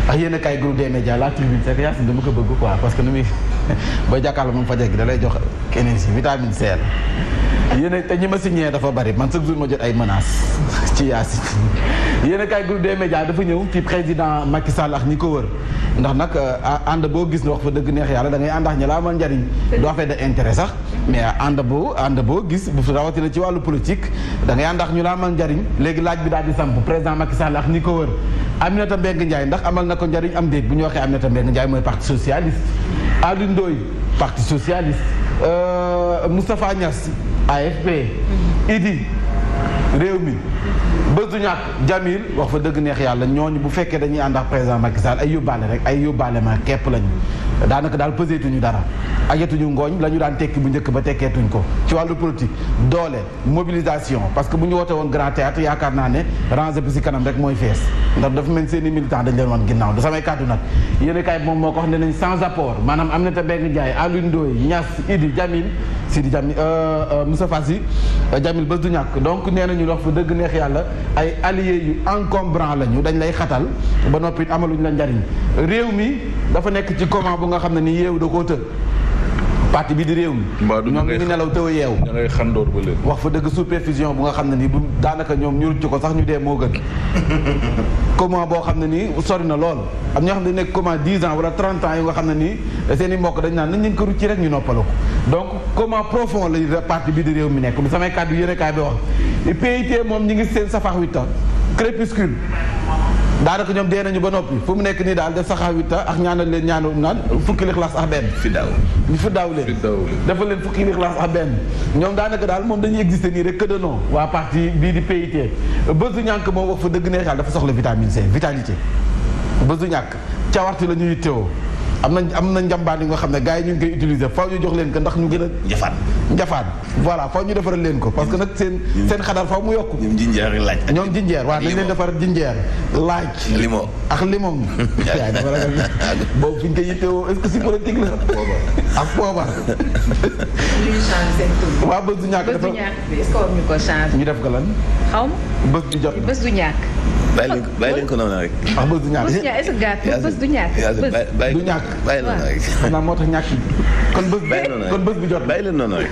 ak yéen a kay groupe des médias la tribune c'est que Yacine dama ko bëgg quoi parce que nu muy ba jàkkaarloo moom fajar gi da lay jox énergie vitamine C yéen te ñi ma signé dafa bari man chaque jour ma jot ay menaces ci Yacine yéen a kaay groupe des médias dafa ñëw ci président Macky Sall ak ñi ko wër ndax nag ànd boo gis ne wax fa dëgg neex yàlla da ngay ànd ak ñi laa amal njariñ doo fee de intérêt sax mais ànd boo gis bu rawatina ci wàllu politique da ngay ànd ak ñu laa amal njariñ léegi laaj bi daal di samp président Macky Sall ak ñi ko wër Aminata Mbengue Ndiaye ndax amal na ko njariñ am déet bu ñu waxee Aminata Mbengue Ndiaye mooy parti socialiste Aliou Ndoye parti socialiste Moustapha Niass AFP Idi réew mi bés du ñàkk Jamil wax fa dëgg neex yàlla ñooñu bu fekkee dañuy ànd ak président Macky Sall ay yóbbaale rek ay yóbbaale ma képp lañu daanaka daal pëseetuñu dara ajetuñu ngooñ la ñu daan tekki bu njëkk ba tekkeetuñ ko ci wàllu politique doole mobilisation parce que bu ñu woote woon grand théâtre yaakaar naa ne rangé bi si kanam rek mooy fees ndax dafa mel seen i militant dañ leen wan ginnaaw da samay kàddu nag yéen kay moom moo ko wax ne nañ sans apport maanaam Aminata Mbengue Ndiaye Aliou Ndoye Niass Idi Jamil Sidi Jamil Moustapha Sy Jamil bés du ñàkk donc nee nañu wax fa dëgg neex yàlla ay alliés yu encombrant lañu dañ lay xatal ba noppi amaluñ la njariñ réew mi dafa nekk ci comment bu nga xam ne ni yeewu da koo të parti bi di réew mi. ñoom ñu ngi nelaw tëw a yeewu. ña ngay xandoor ba léegi. wax fa dëgg supervision bu nga xam ne nii bu daanaka ñoom ñu rucc ko sax ñu dee moo gën. comment boo xam ne nii sori na lool am ñoo xam ne nekk comment 10 ans wala 30 ans yu nga xam ne nii seen i mbokk dañ naan nañ leen ko rucc rek ñu noppaloo ko donc comment profond la parti bi di réew mi nekk bu samay kàddu yéene kaay bi wax PIT moom ñi ngi seen safax 8 ans crépuscule daanaka ñoom dee nañu ba noppi fu mu nekk nii daal def saxaar witta ak ñaanal leen ñaanu naan fukki lixlaas ak benn fi daaw leen dafa leen fukki lixlaas ak benn ñoom daanaka daal moom dañuy exister nii rek que de nom waa parti bii di PIT bésu ñàkk moom wax fa dëgg neex yàlla dafa soxla vitamine C vitalité bésu ñàkk cawarte la ñuy teewoo am na njambaan yi nga xam ne gars yi ñu ngi koy utiliser faw ñu jox leen ko ndax ñu gën a njafaan voilà faw ñu defaral leen ko parce que nag seen xadar faw mu yokk ñoom jinjeer waaw dañ leen defar jinjeer laaj limon ak limon yaay dafa ragal boobu fi ñu koy yittewoo est-ce que si politique la ak poobar waaw bés du ñàkk dafa ñu ko changé ñu def ko lan xaw ma bés du jot bés du ñàkk bàyyi leen ko noonu rek. ah bés du ñàkk est-ce que gàtt bés du ñàkk du ñàkk bàyyi leen noonu rek. xanaa moo tax ñàkk kon bés bi jot bàyyi leen noonu rek.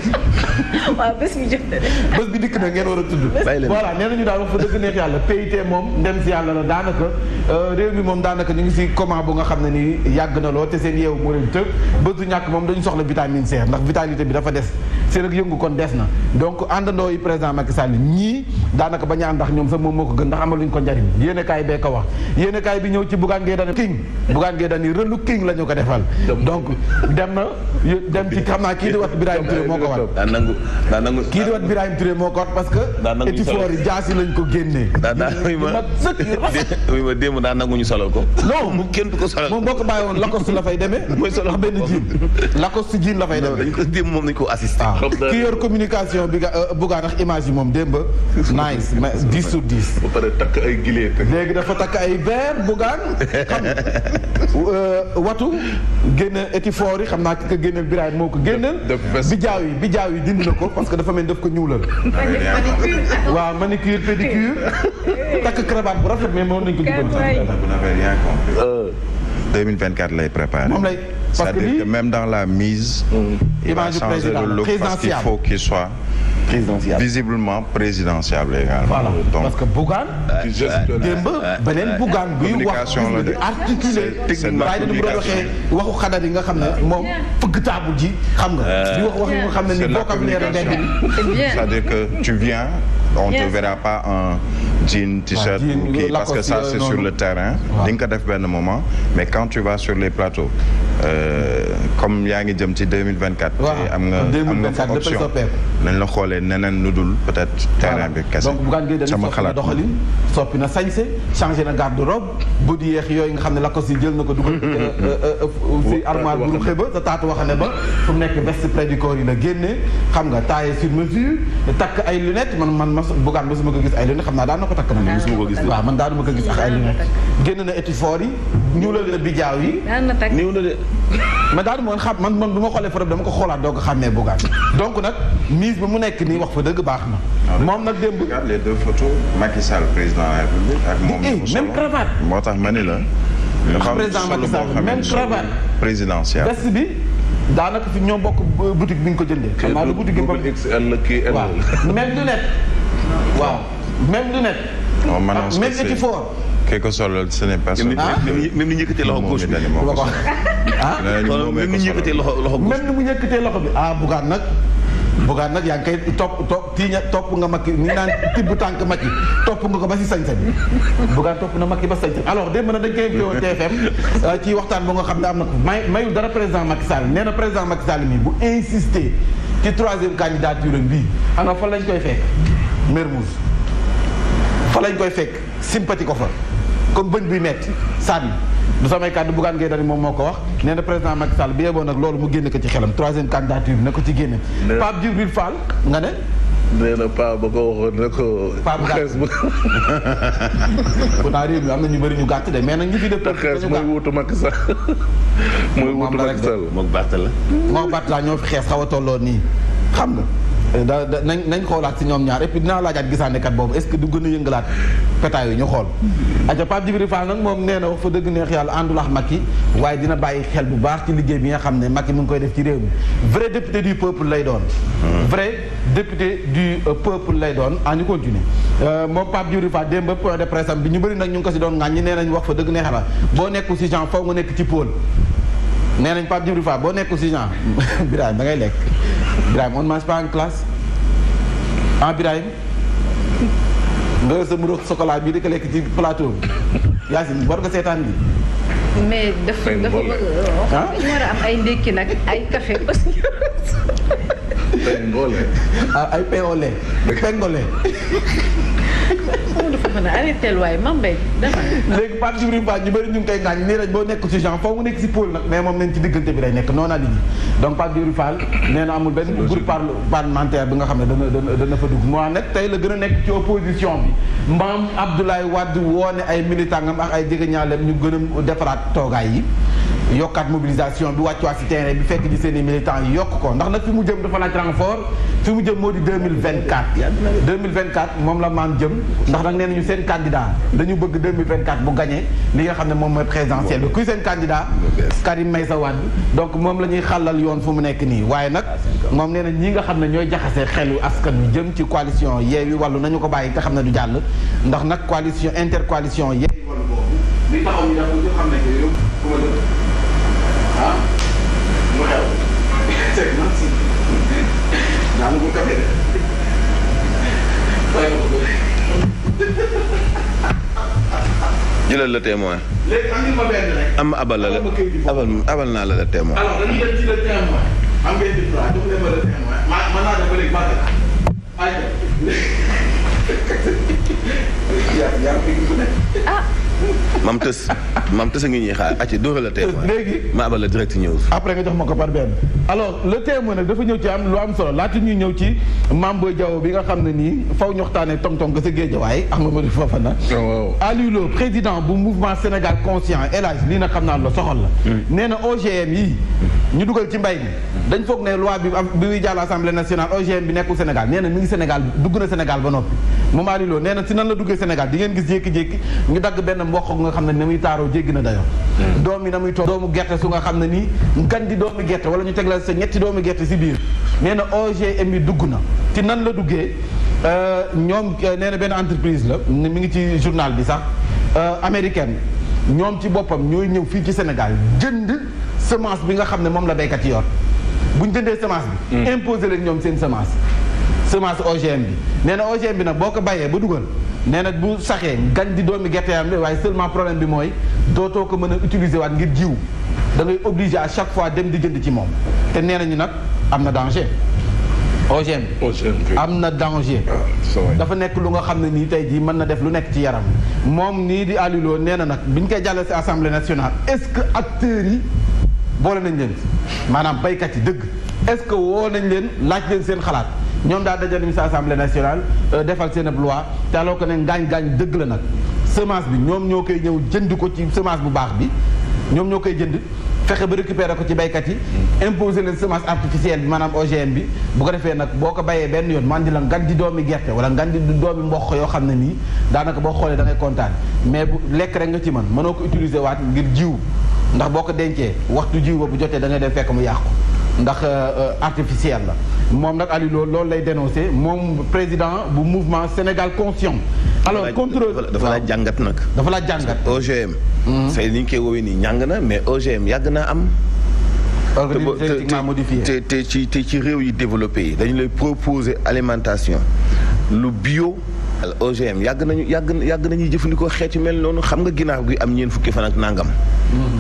waaw bés bi jot na de. bés bi dikk na ngeen war a tudd. bàyyi leen voilà nee nañu daal wax fa dëgg neex yàlla PIT moom ndem si yàlla la daanaka réew mi moom daanaka ñu ngi si comment bu nga xam ne nii yàgg na lool te seen yeewu moo leen tëb bés du ñàkk moom dañu soxla vitamine C ndax vitalité bi dafa des seen ak yëngu kon des na donc àndandoo yi président Macky Sall ñii daanaka bañ a ànd ndax ñoom sax moom moo ko gën ndax amaluñ ko njariñ yéene kaay bee ko wax yéene kaay bi ñëw ci Bougane Gueye Dany king Bougane Gueye Dany rëlu king la ñu ko defal donc dem ci xam naa kii di wat Birahim Touré moo ko wat daa nangu kii di wat Birahim Touré moo ko wat parce que étifoor yi jaasi lañ ko génnee ma démb daa nangu ñu solal ko non mu kenn du ko solal moom boo ko bàyyi woon Lacoste la fay demee mooy solal benn jean Lacoste jean la fay demee dañ ko démb moom nañ ko assisté ki yor communication bi Bougane ak image yi moom démb nice mais 10 sur 10 ba pare takk ay gileet léegi dafa takk ay verre Bougane xam watu génn étifoor yi xam naa ki ko génneel Birahim moo ko génneel bijaaw yi dindi na ko parce que dafa mel daf ko ñuulal waaw manicure pédicure takk cravate bu rafet mais moom nañ ko jubal vous n'avez rien compris 2024 lay préparé moom lay parce que c'est-à-dire que même dans la mise il va changer le look parce qu'il faut qu'il soit visiblement présidentiable également. Voilà donc parce que Bougane. démb beneen Bougane buy wax la de articulé. waaye dañu doon waxee waxu xadar yi nga xam ne moom fëgg taabu ji xam nga. di wax yi nga xam ne ni vocabulaire mbedd bi. c'est-à-dire que tu viens. on ne te verra pas en jean t-shirt ou kii parce que ça c'est sur le terrain di nga ko def benn moment mais quand tu vas sur les plateaux comme yaa ngi jëm ci 2024 am nga fa option nañ la xoolee neneen lu dul peut-être terrain bi kese donc Bougane Gueye Dany soppi na doxalin soppi na sañse changé na garde-robe bu di yeex yooyu nga xam ne Lacoste yi jël na ko dugal si armoire bu xëba sa taatu waxane ba fu mu nekk veste près du corps yi la génne xam nga taillé sur mesure takk ay lunettes man Bougane mosuma ko gis ay lunettes xam naa daan na ko takk na mosuma ko gis waaw man daanuma ko gis ak ay lunettes génn na étifoor yi ñuulal na bijaaw yi néew na de mais daanu moon xam man bu ma xoolee photo dama ko xoolaat doo ko xàmmee Bougane donc nag mise bi mu nekk nii wax fa dëgg baax na moom nag démb les deux photos Macky Sall président de la République ak moom même cravate moo tax ma ni la président Macky Sall même cravate présidentielle veste bi daanaka fi ñoo bokk boutique bi nga ko jëndee xam naa la boutique bi XL la kii L waaw même lunette waaw même lunette même étifoor kii ko solal ce n'est pas même ni ñëkkatee loxo gauche bi même ni ñëkkatee loxo même ni mu ñëkkatee loxo bi Bougane nag yaa ngi koy topp nga Macky ni naan tibb tànk Macky topp nga ko ba si sañ-sañ Bougane topp na Macky ba sañ-sañ alors démb na dañ koy invité woon TFM ci waxtaan boo nga xam ne am na ko mayul dara président Macky Sall nee na président Macky Sall mi bu insister ci 3e candidature bii xam nga fa lañ koy fekk Mermoz fa lañ koy fekk sympathie ko fa comme bëñ buy metti sànni du samay kàddu Bougane Gueye Dany moom moo ko wax nee na président Macky Sall bi yeboo nag loolu mu génne ko ci xelam 3e candidature bi na ko ci génne Pape Djibril Fall nga ne nee na Pape ba ko waxoon ne ko Pape xees bu naa réew mi am na ñu bëri ñu gàtt de mais nag ñi fi def xees mooy wuutu Macky Sall mooy wuutu Macky Sall mook Bartala ñoo fi xees xaw a tolloo nii xam nga nañ xoolaat si ñoom ñaar et puis dinaa laajaat gisaanekat boobu est-ce que du gën a yëngalaat pétaay yi ñu xool. aja Pape Djibril Fall nag moom nee na wax fa dëgg neex yàlla àndul ak Macky waaye dina bàyyi xel bu baax ci liggéey bi nga xam ne Macky mu ngi koy def ci réew mi vrai député du peuple lay doon. vrai député du peuple lay doon ñu continuer moom Pape Djibril Fall démb point de presse am bi ñu bëri nag ñu ngi ko si doon ŋàññi nee nañ wax fa dëgg neex la boo nekkul si genre faw nga nekk ci pôle. nee nañ Pape Djibril Fall boo nekkul si genre Birahim da ngay lekk Birahim on mange pas en classe Birahim nga yor sa mburoog chocolat bii di ko lekk ci plateau bi Yacine war nga seetaan bi mais dafa dañu war a am ay ndékki nag ay café aussi. ay pain au lait pengole. dafa mën a arrêté waaye Mambey dama. léegi Pape Djibril Fall ñu bëri ñu ngi koy ngaañ nii rek boo nekk si genre foofu mu nekk si pôle nag mais moom nañ ci diggante bi lay nekk noonu la donc Pape Djibril Fall nee na amul benn groupe parlementaire bi nga xam ne dana fa dugg moo nag tey la gën a nekk ci opposition bi Mame Abdoulaye Wade woone ay militangam ak ay jegeñaaleem ñu gën a defaraat toogaay yi yokkaat mobilisation bi wàccuwaat si terrain bi fekk ji seen i militants yi yokk ko ndax nag fi mu jëm dafa laaj renfort fi mu jëm moo di 2024 moom la maam jëm ndax nag nee nañu seen candidat dañu bëgg 2024 bu gagné li nga xam ne moom mooy présidentiel bi kuy seen candidat Karim Meïssa Wade donc moom la ñuy xàllal yoon fu mu nekk nii waaye nag moom nee na ñi nga xam ne ñooy jaxase xelu askan wi jëm ci coalition Yewwi Wallu nañu ko bàyyi te xam ne du jàll ndax nag coalition intercoalition Yewwi Wallu boobu li taxaw ñu def ko xam ne yow fu ma dëkk ah mu xew c'est merci naa ko café de jëlal le témoin. léegi andil ma benn rek. am abal la abal naa la le témoin. alors dañuy dem ci le témoin. am ngeen di droit jox leen ma le témoin. mën naa dem ba léegi bàtt la. ayca. ah. mam tës a ngi ñuy xaar acci dóora la témoin. léegi ma abal la direct news. après nga jox ma ko par benn. alors le témoin nag dafa ñëw ci am lu am solo laata ñuy ñëw ci Mame Boye Diao bi nga xam ne nii faw ñu waxtaanee tong-tong sa Guédiawaye ak Mamadou Fofana. waaw Aliou Lo président bu mouvement Sénégal conscient El Hadj lii nag xam naa la soxal la. nee na OGM yi ñu dugal ci mbay mi. dañ foog ne loi bi muy jàll assemblée nationale OGM bi nekkul Sénégal nee na mi ngi Sénégal dugg na Sénégal ba noppi moom Aliou Lo nee na si nan la duggee Sénégal di ngeen gis jékki-jékki ñu dagg benn mboq nga xam ne ni muy taaroo jéggi na dayoo. doom yi na muy toog doomu gerte su nga xam ne nii ngan di doomu gerte wala ñu teg la sa ñetti doomu gerte si biir nee na OGM bi dugg na ci nan la duggee ñoom nee na benn entreprise la mi ngi ci journal bi sax américaine ñoom ci boppam ñooy ñëw fii ci Sénégal jënd semence bi nga xam ne moom la béykat yi yor bu ñu jëndee semence bi. imposé leen ñoom seen semence OGM bi nee na OGM bi nag boo ko bàyyee ba dugal nee na bu saxee gañ di doomi gerte am de waaye seulement problème bi mooy dootoo ko mën a utiliser waat ngir jiw da ngay obligé à chaque fois dem di jënd ci moom te nee nañu nag am na danger. OGM am na danger. dafa nekk lu nga xam ne nii tey jii mën na def lu nekk ci yaram moom nii di Aliou Lo nee na nag bi ñu koy jàllale si assemblée nationale est-ce que acteurs yi boole nañ leen maanaam baykat yi dëgg est-ce que woo nañ leen laaj leen seen xalaat ñoom daal dajale mi sa assemblée nationale defal seen ab loi te alors que ne ngaañ-ngaañ dëgg la nag semence bi ñoom ñoo koy ñëw jënd ko ci semence bu baax bi ñoom ñoo koy jënd fexe ba récupérer ko ci baykat yi imposer leen semence artificielle bi maanaam OGM bi bu ko defee nag boo ko bayee benn yoon man di la ngan di doomi gerte wala ngan di doomi mboq yoo xam ne nii daanaka boo xoolee da ngay kontaan mais bu lekk rek nga ci mën mënoo ko utiliser waat ngir jiw ndax boo ko dencee waxtu jiw ba bu jotee da ngay dem fekk mu yàqu ndax artificiel la moom nag Aliou Lo loolu lay dénoncé moom président bu mouvement Sénégal conscient alors contrôle dafa laaj jàngat nag dafa laaj jàngat OGM say ni ñu koy woowee nii ñàng na mais OGM yàgg naa am génétiquement modifié te ci réew yi développé yi dañu lay proposer alimentation lu bio OGM yàgg nañuy jëfandikoo xeetu mel noonu xam nga ginaar gi am ñeent fukki fan ak nangam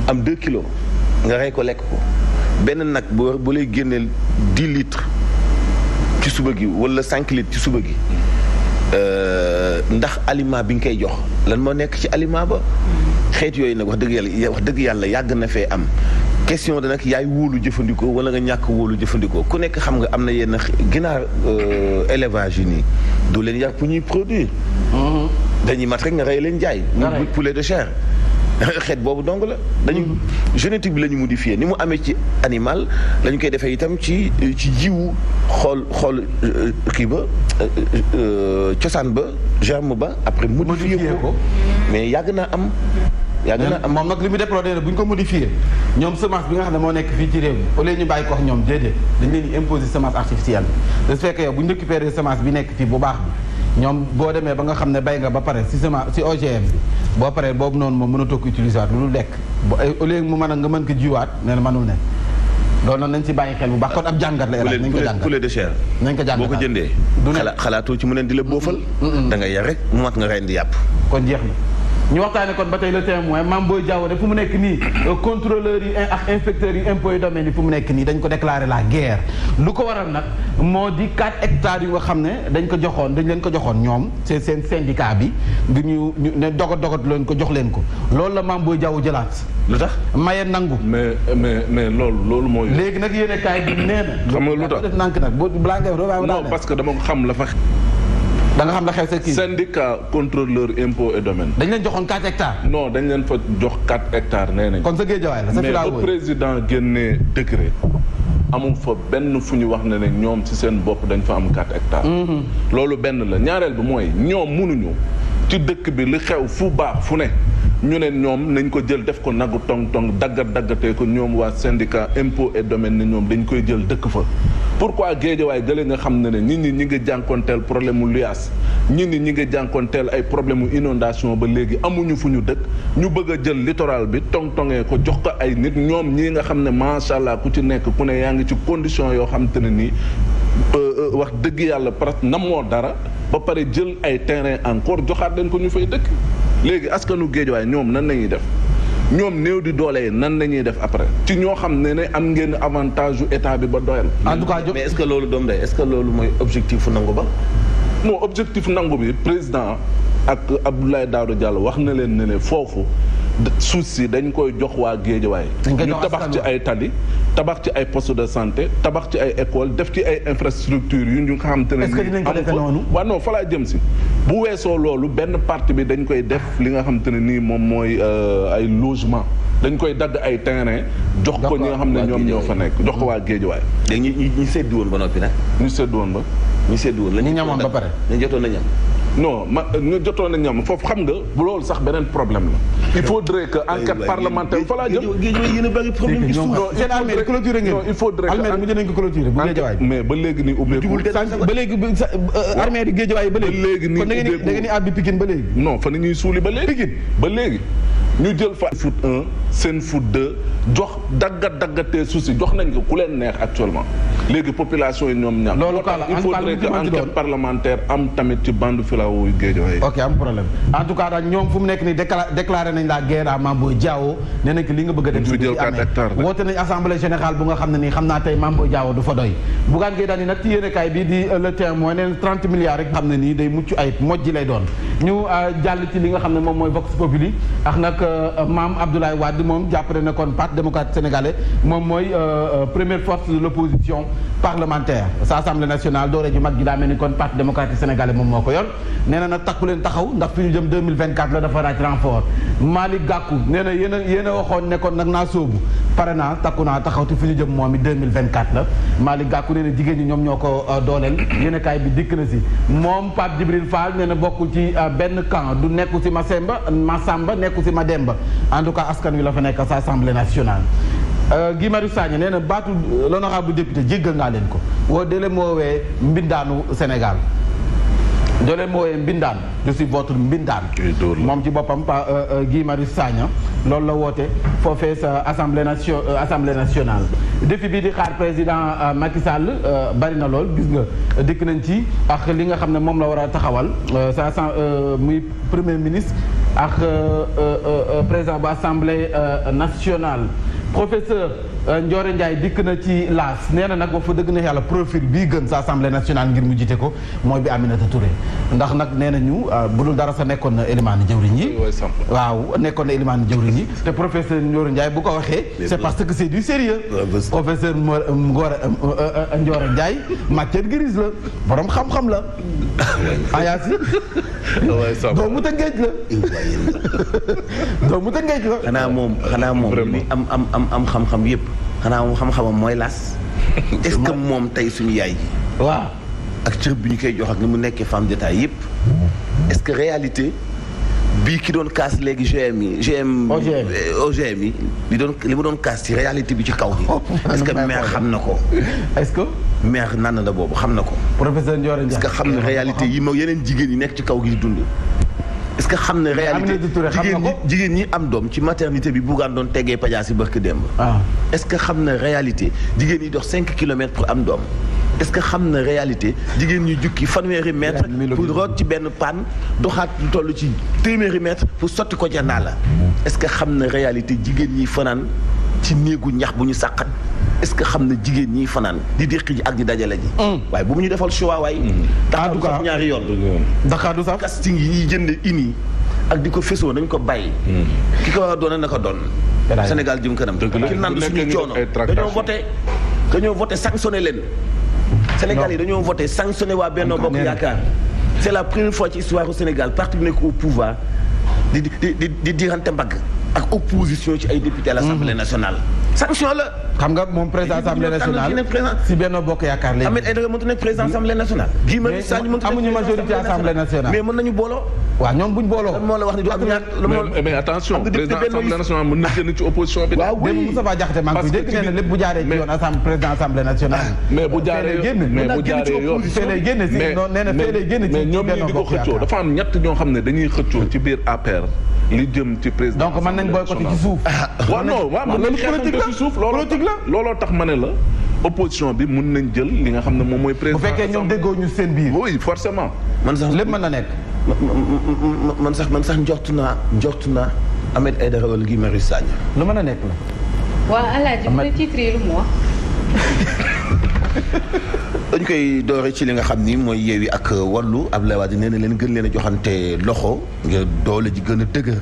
am 2 kilos nga rey ko lekk ko benn nag bu lay génneel 10 litres ci suba gi wala 5 litres ci suba gi ndax aliment bi nga koy jox lan moo nekk ci aliment ba xeet yooyu nag wax dëgg yàlla yàgg na fee am question da nag yaay wóolu jëfandikoo wala nga ñàkk wóolu jëfandikoo ku nekk xam nga am na yenn ginaar élevage yi nii doo leen yar pour ñuy produire dañuy mat rek nga rey leen jaay muy poulet de chair xeet boobu dong la dañu génétique bi la ñu modifié ni mu amee ci animal la ñu koy defee itam ci jiwu xool kii ba cosaan ba germe ba après modifié ko mais yàgg naa am moom nag li mu déploré bu ñu ko modifié ñoom semence bi nga xam ne moo nekk fii ci réew mi au lieu ñu bàyyi ko wax ñoom déedéet dañ leen di imposer semence artificielle de ce fait que yow bu ñu récupéré semence bi nekk fii bu baax bi ñoom boo demee ba nga xam ne bay nga ba pare si semence si OGM bi boo paree boobu noonu moom mënatoo ko utiliser waat lu lekk au lieu mu mën a nga mën ko jiwaat nee na mënul ne loolu noonu nañ si bàyyi xel bu baax kon ab jàngat la nañ ko jàngat poulet de chair nañ ko jàngat boo ko jëndee xalaatoo ci mu leen di la boofal da nga yar rek mu mat nga rendi yàpp kon jeex na ñu waxtaane kon ba tey le témoin Mame Boye Diao de fu mu nekk nii contrôleurs yi ak inspecteurs yi impôts et domaines yi fu mu nekk nii dañ ko déclaré la guerre lu ko waral nag moo di 4 hectares yu nga xam ne dañ leen ko joxoon ñoom seen syndicat bi du ñu ne dogat leen ko jox leen ko loolu la Mame Boye Diao jëlaat lu tax maye nangu mais loolu mooy léegi nag yéene kaay bi nee na xam nga lu tax def nànk nag balaa ngay non parce que dama ko xam la fa da nga xam la xew sa kii syndicat contrôleur impôt et domaine. dañ leen joxoon 4 hectares. non dañ leen fa jox 4 hectares nee nañ. kon sa géejawaay la sa filaa mais ba président génnee décret amul fa benn fu ñu wax ne ne ñoom ci seen bopp dañ fa am 4 hectares. loolu benn la ñaareel bi mooy ñoom mënuñu ci dëkk bi li xew fu baax fu ne ñu ne ñoom nañ ko jël def ko nagu tong daggatee ko ñoom waa syndicat impôt et domaine ne ñoom dañ koy jël dëkk fa. pourquoi géejawaay gële nga xam ne ne nit ñi ñi ngi jànkoonteel problème mu luyaas nit ñi ñi ngi jànkoonteel ay problème mu inondation ba léegi amuñu fu ñu dëkk ñu bëgg a jël littoral bi tongee ko jox ko ay nit ñoom ñii nga xam ne macha allah ku ci nekk ku ne yaa ngi ci condition yoo xam te ne nii wax dëgg yàlla presque namoo dara ba pare jël ay terrain encore joxaat leen ko ñu fay dëkk léegi askanu géejawaay ñoom nan nañuy def ñoom néew di doole yi nan la ñuy def après ci ñoo xam ne ne am ngeen avantage yu état bi ba doyal. en tout cas mais est-ce que loolu doom day est-ce que loolu mooy objectif nangu ba. non objectif nangu bi président ak Abdoulaye Daouda Diallo wax na leen ne foofu suuf si dañ koy jox waa Géejawaay. ñu tabax ci ay tali tabax ci ay poste de santé tabax ci ay école def ci ay infrastructures yu ñu nga xam te ne. est-ce que dinañ ko defee noonu. waaw non fa laa jëm si bu weesoo loolu benn partie bi dañ koy def li nga xam te ne nii moom mooy ay logement dañ koy dagg ay terrain jox ko ñi nga xam ne ñoom ñoo fa nekk jox ko waa Géejawaay. léegi ñi seddu woon ba noppi nag. ñu seddu woon ba. ñu seddu woon la ñu ñamoon ba pare. ñu jotoon na ñam. non ñu jotoon a ñam foofu xam nga bu loolu sax beneen problème la. il faudrait que enquête parlementaire fa laa jëm. yéen a bëri problème gis nga. seen armée yi clôturé ngeen. non il faudrait que armée mujj nañ ko clôturé bu Géejawaay. mais ba léegi nii ubbeeku. ba léegi armée di Géejawaay ba léegi. ba léegi nii ubbeeku kon da ngeen di àbbi Pikine ba léegi. non fa ni ñuy suuli ba léegi. Pikine ba léegi. ñu jël fa foot 1 seen foot 2 jox daggatee suuf si jox nañ ko ku leen neex actuellement léegi population yi ñoom ñaar. loolu quoi la il faudrait que enquête parlementaire am tamit ci bande filao yu Guédiawaye. ok am problème en tout cas daal ñoom fu mu nekk nii déclaré nañ la guerre à Mame Boye Diao nee nañ que li nga bëgg a def. ñu jël 4 hectares woote nañ assemblée générale bu nga xam ne nii xam naa tey Mame Boye Diao du fa doy. Bougane Gueye Dany nag ci yéenekaay bi di Le Témoin nee na 30 milliards rek xam ne nii day mucc ay mojj lay doon ñu jàll ci li nga xam ne moom mooy Vox Populi ak nag Mame Abdoulaye Wade moom jàppale na kon Parti démocratique sénégalais moom mooy première force de l'opposition parlementaire sa assemblée nationale doole ju mag ji daa mel ni kon Parti démocratique sénégalais moom moo ko yor nee na nag takku leen taxaw ndax fi ñu jëm 2024 la dafa raaj renfort Malick Gakou nee na yéen a waxoon ne kon nag naa sóobu pare naa takku naa taxaw te fi ñu jëm moom it 2024 la Malick Gakou nee na jigéen ñi ñoom ñoo ko dooleel yéen a kaay bi dikk na si moom Pape Djibril Fall nee na bokkul ci benn camp du nekku si Massamba nekku si Mademba en tout cas askan wi la fa nekk sa assemblée nationale Guy Marius Sagna nee na baatu l'honorable député jéggal ngaa leen ko woo dee leen woowee mbindaanu Sénégal doo leen woowee mbindaan je suis votre mbindaan moom ci boppam Guy Marius Sagna loolu la woote foofee sa assemblée nationale défi bi di xaar président Macky Sall bari na lool gis nga dikk nañ ci ak li nga xam ne moom la war a taxawal muy premier ministre ak président bu assemblée nationale professeur Ndiore Ndiaye dikk na ci laas nee na nag wax fa dëgg na yàlla profil bii gën sa assemblée nationale ngir mu jiite ko mooy bi Aminata Touré ndax nag nee nañu bu dul dara sa nekkoon na élimaani jëwriñ yi waaw nekkoon na élimaani jëwriñ yi te professeur Ndiore Ndiaye bu ko waxee c'est parce que c'est du sérieux professeur Ndiore Ndiaye matière grise la borom xam-xam la ayaasi doomu Tëngéej la doomu Tëngéej la xanaa moom li am xam-xam yëpp xanaa moom xam-xamam mooy las est-ce que moom tey suñu yaay ji waaw ak cër bi ñu koy jox ak ni mu nekkee femme d'état yëpp est-ce que réalité bii ki doon kaas léegi OGM yi li mu doon kaas ci réalité bi ci kaw gi est-ce que maire xam na ko est-ce que maire nan la boobu xam na ko professeur Ndiore Ndiaye est-ce que xam na réalité yi ma yeneen jigéen yi nekk ci kaw gi di dund est-ce que xam na réalité jigéen ñi am doom ci maternité bi Bougane doon teggee pajaas yi barki démb est-ce que xam na réalité jigéen ñi dox 5 kilomètres pour am doom est-ce que xam na réalité jigéen ñi jukki fanweeri mètre pour root ci benn panne doxaat lu toll ci téeméeri mètre pour sotti ko ca ndaa la est-ce que xam na réalité jigéen ñi fanaan ci néegu ñax bu ñu sàqat est-ce que xam na jigéen ñi fanaan di déqi ji ak di dajale ji waaye bu mu ñu defal choix waay Dakar du saf ñaari yoon Dakar du saf casting yi ñuy jënd ini ak di ko fesoo nañ ko bàyyi ki ko war a doon na ko doon Sénégal jëm kanam ki nand suñu coono dañoo voté sanctionné leen Sénégal yi dañoo voté sanctionné waa Benno Bokk Yaakaar c'est la première fois ci histoire au Sénégal parti bi nekk au pouvoir di dirante mbagg ak opposition ci ay députés à l'Assemblée nationale sanction la xam nga moom président assemblée nationale si Benno Bokk Yaakaar léegi Ahmed Aïdara mënut a nekk président assemblée nationale Guy Marius Sagna mënut a nekk amuñu majorité assemblée nationale mais mën nañu booloo waaw ñoom buñ booloo moo la wax ni du am ñaar mais attention président assemblée nationale mën na génn ci opposition bi waaw démb Moustapha Diakhaté maa ngi koy dégg nee na lépp bu jaaree ci yoon président assemblée nationale mais bu jaaree yoon fee lay génn si nee na fee lay génn mais ñoom ñi di ko xëccoo dafa am ñett ñoo xam ne dañuy xëccoo ci biir APR li jëm ci président donc mën nañ boycotté ci suuf waaw non waaw mën nañ xeexante ci suuf looloo tax ma ne la opposition bi mun nañ jël li nga xam ne moom mooy président bu fekkee ñoom déggoo ñu seen biir oui forcément man sax lépp mën na nekk man sax njortu naa Ahmed Aïdara wala Guy Marius Sagna lu mën a nekk la waaw Alaaji bu titre yi lu mu wax dañ koy doore ci li nga xam ni mooy Yewwi ak Wallu Abdoulaye Wade nee na leen gën leen a joxante loxo ngir doole ji gën a dëgër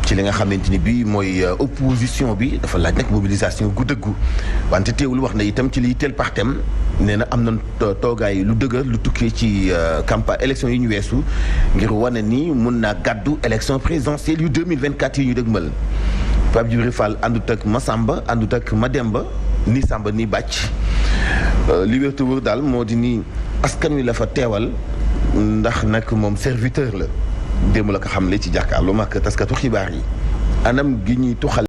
ci li nga xamante ni bii mooy opposition bi dafa laaj nag mobilisation gu dëggu wante teewul wax na itam ci liy teel partem nee na am na toogaay lu dëgër lu tukkee ci campagne élection yi ñu weesu ngir wane ni mun naa gàddu élection présidentielle yu 2024 yi ñu dëgmal Pape Djibril Fall àndut ak Massamba àndut ak Mademba ni Samba ni Bàcc li wér te wóor daal moo di ni askan wi la fa teewal ndax nag moom serviteur la démb la ko xamle ci jàkkaarloo ak taskatu xibaar yi anam gi ñuy tuxal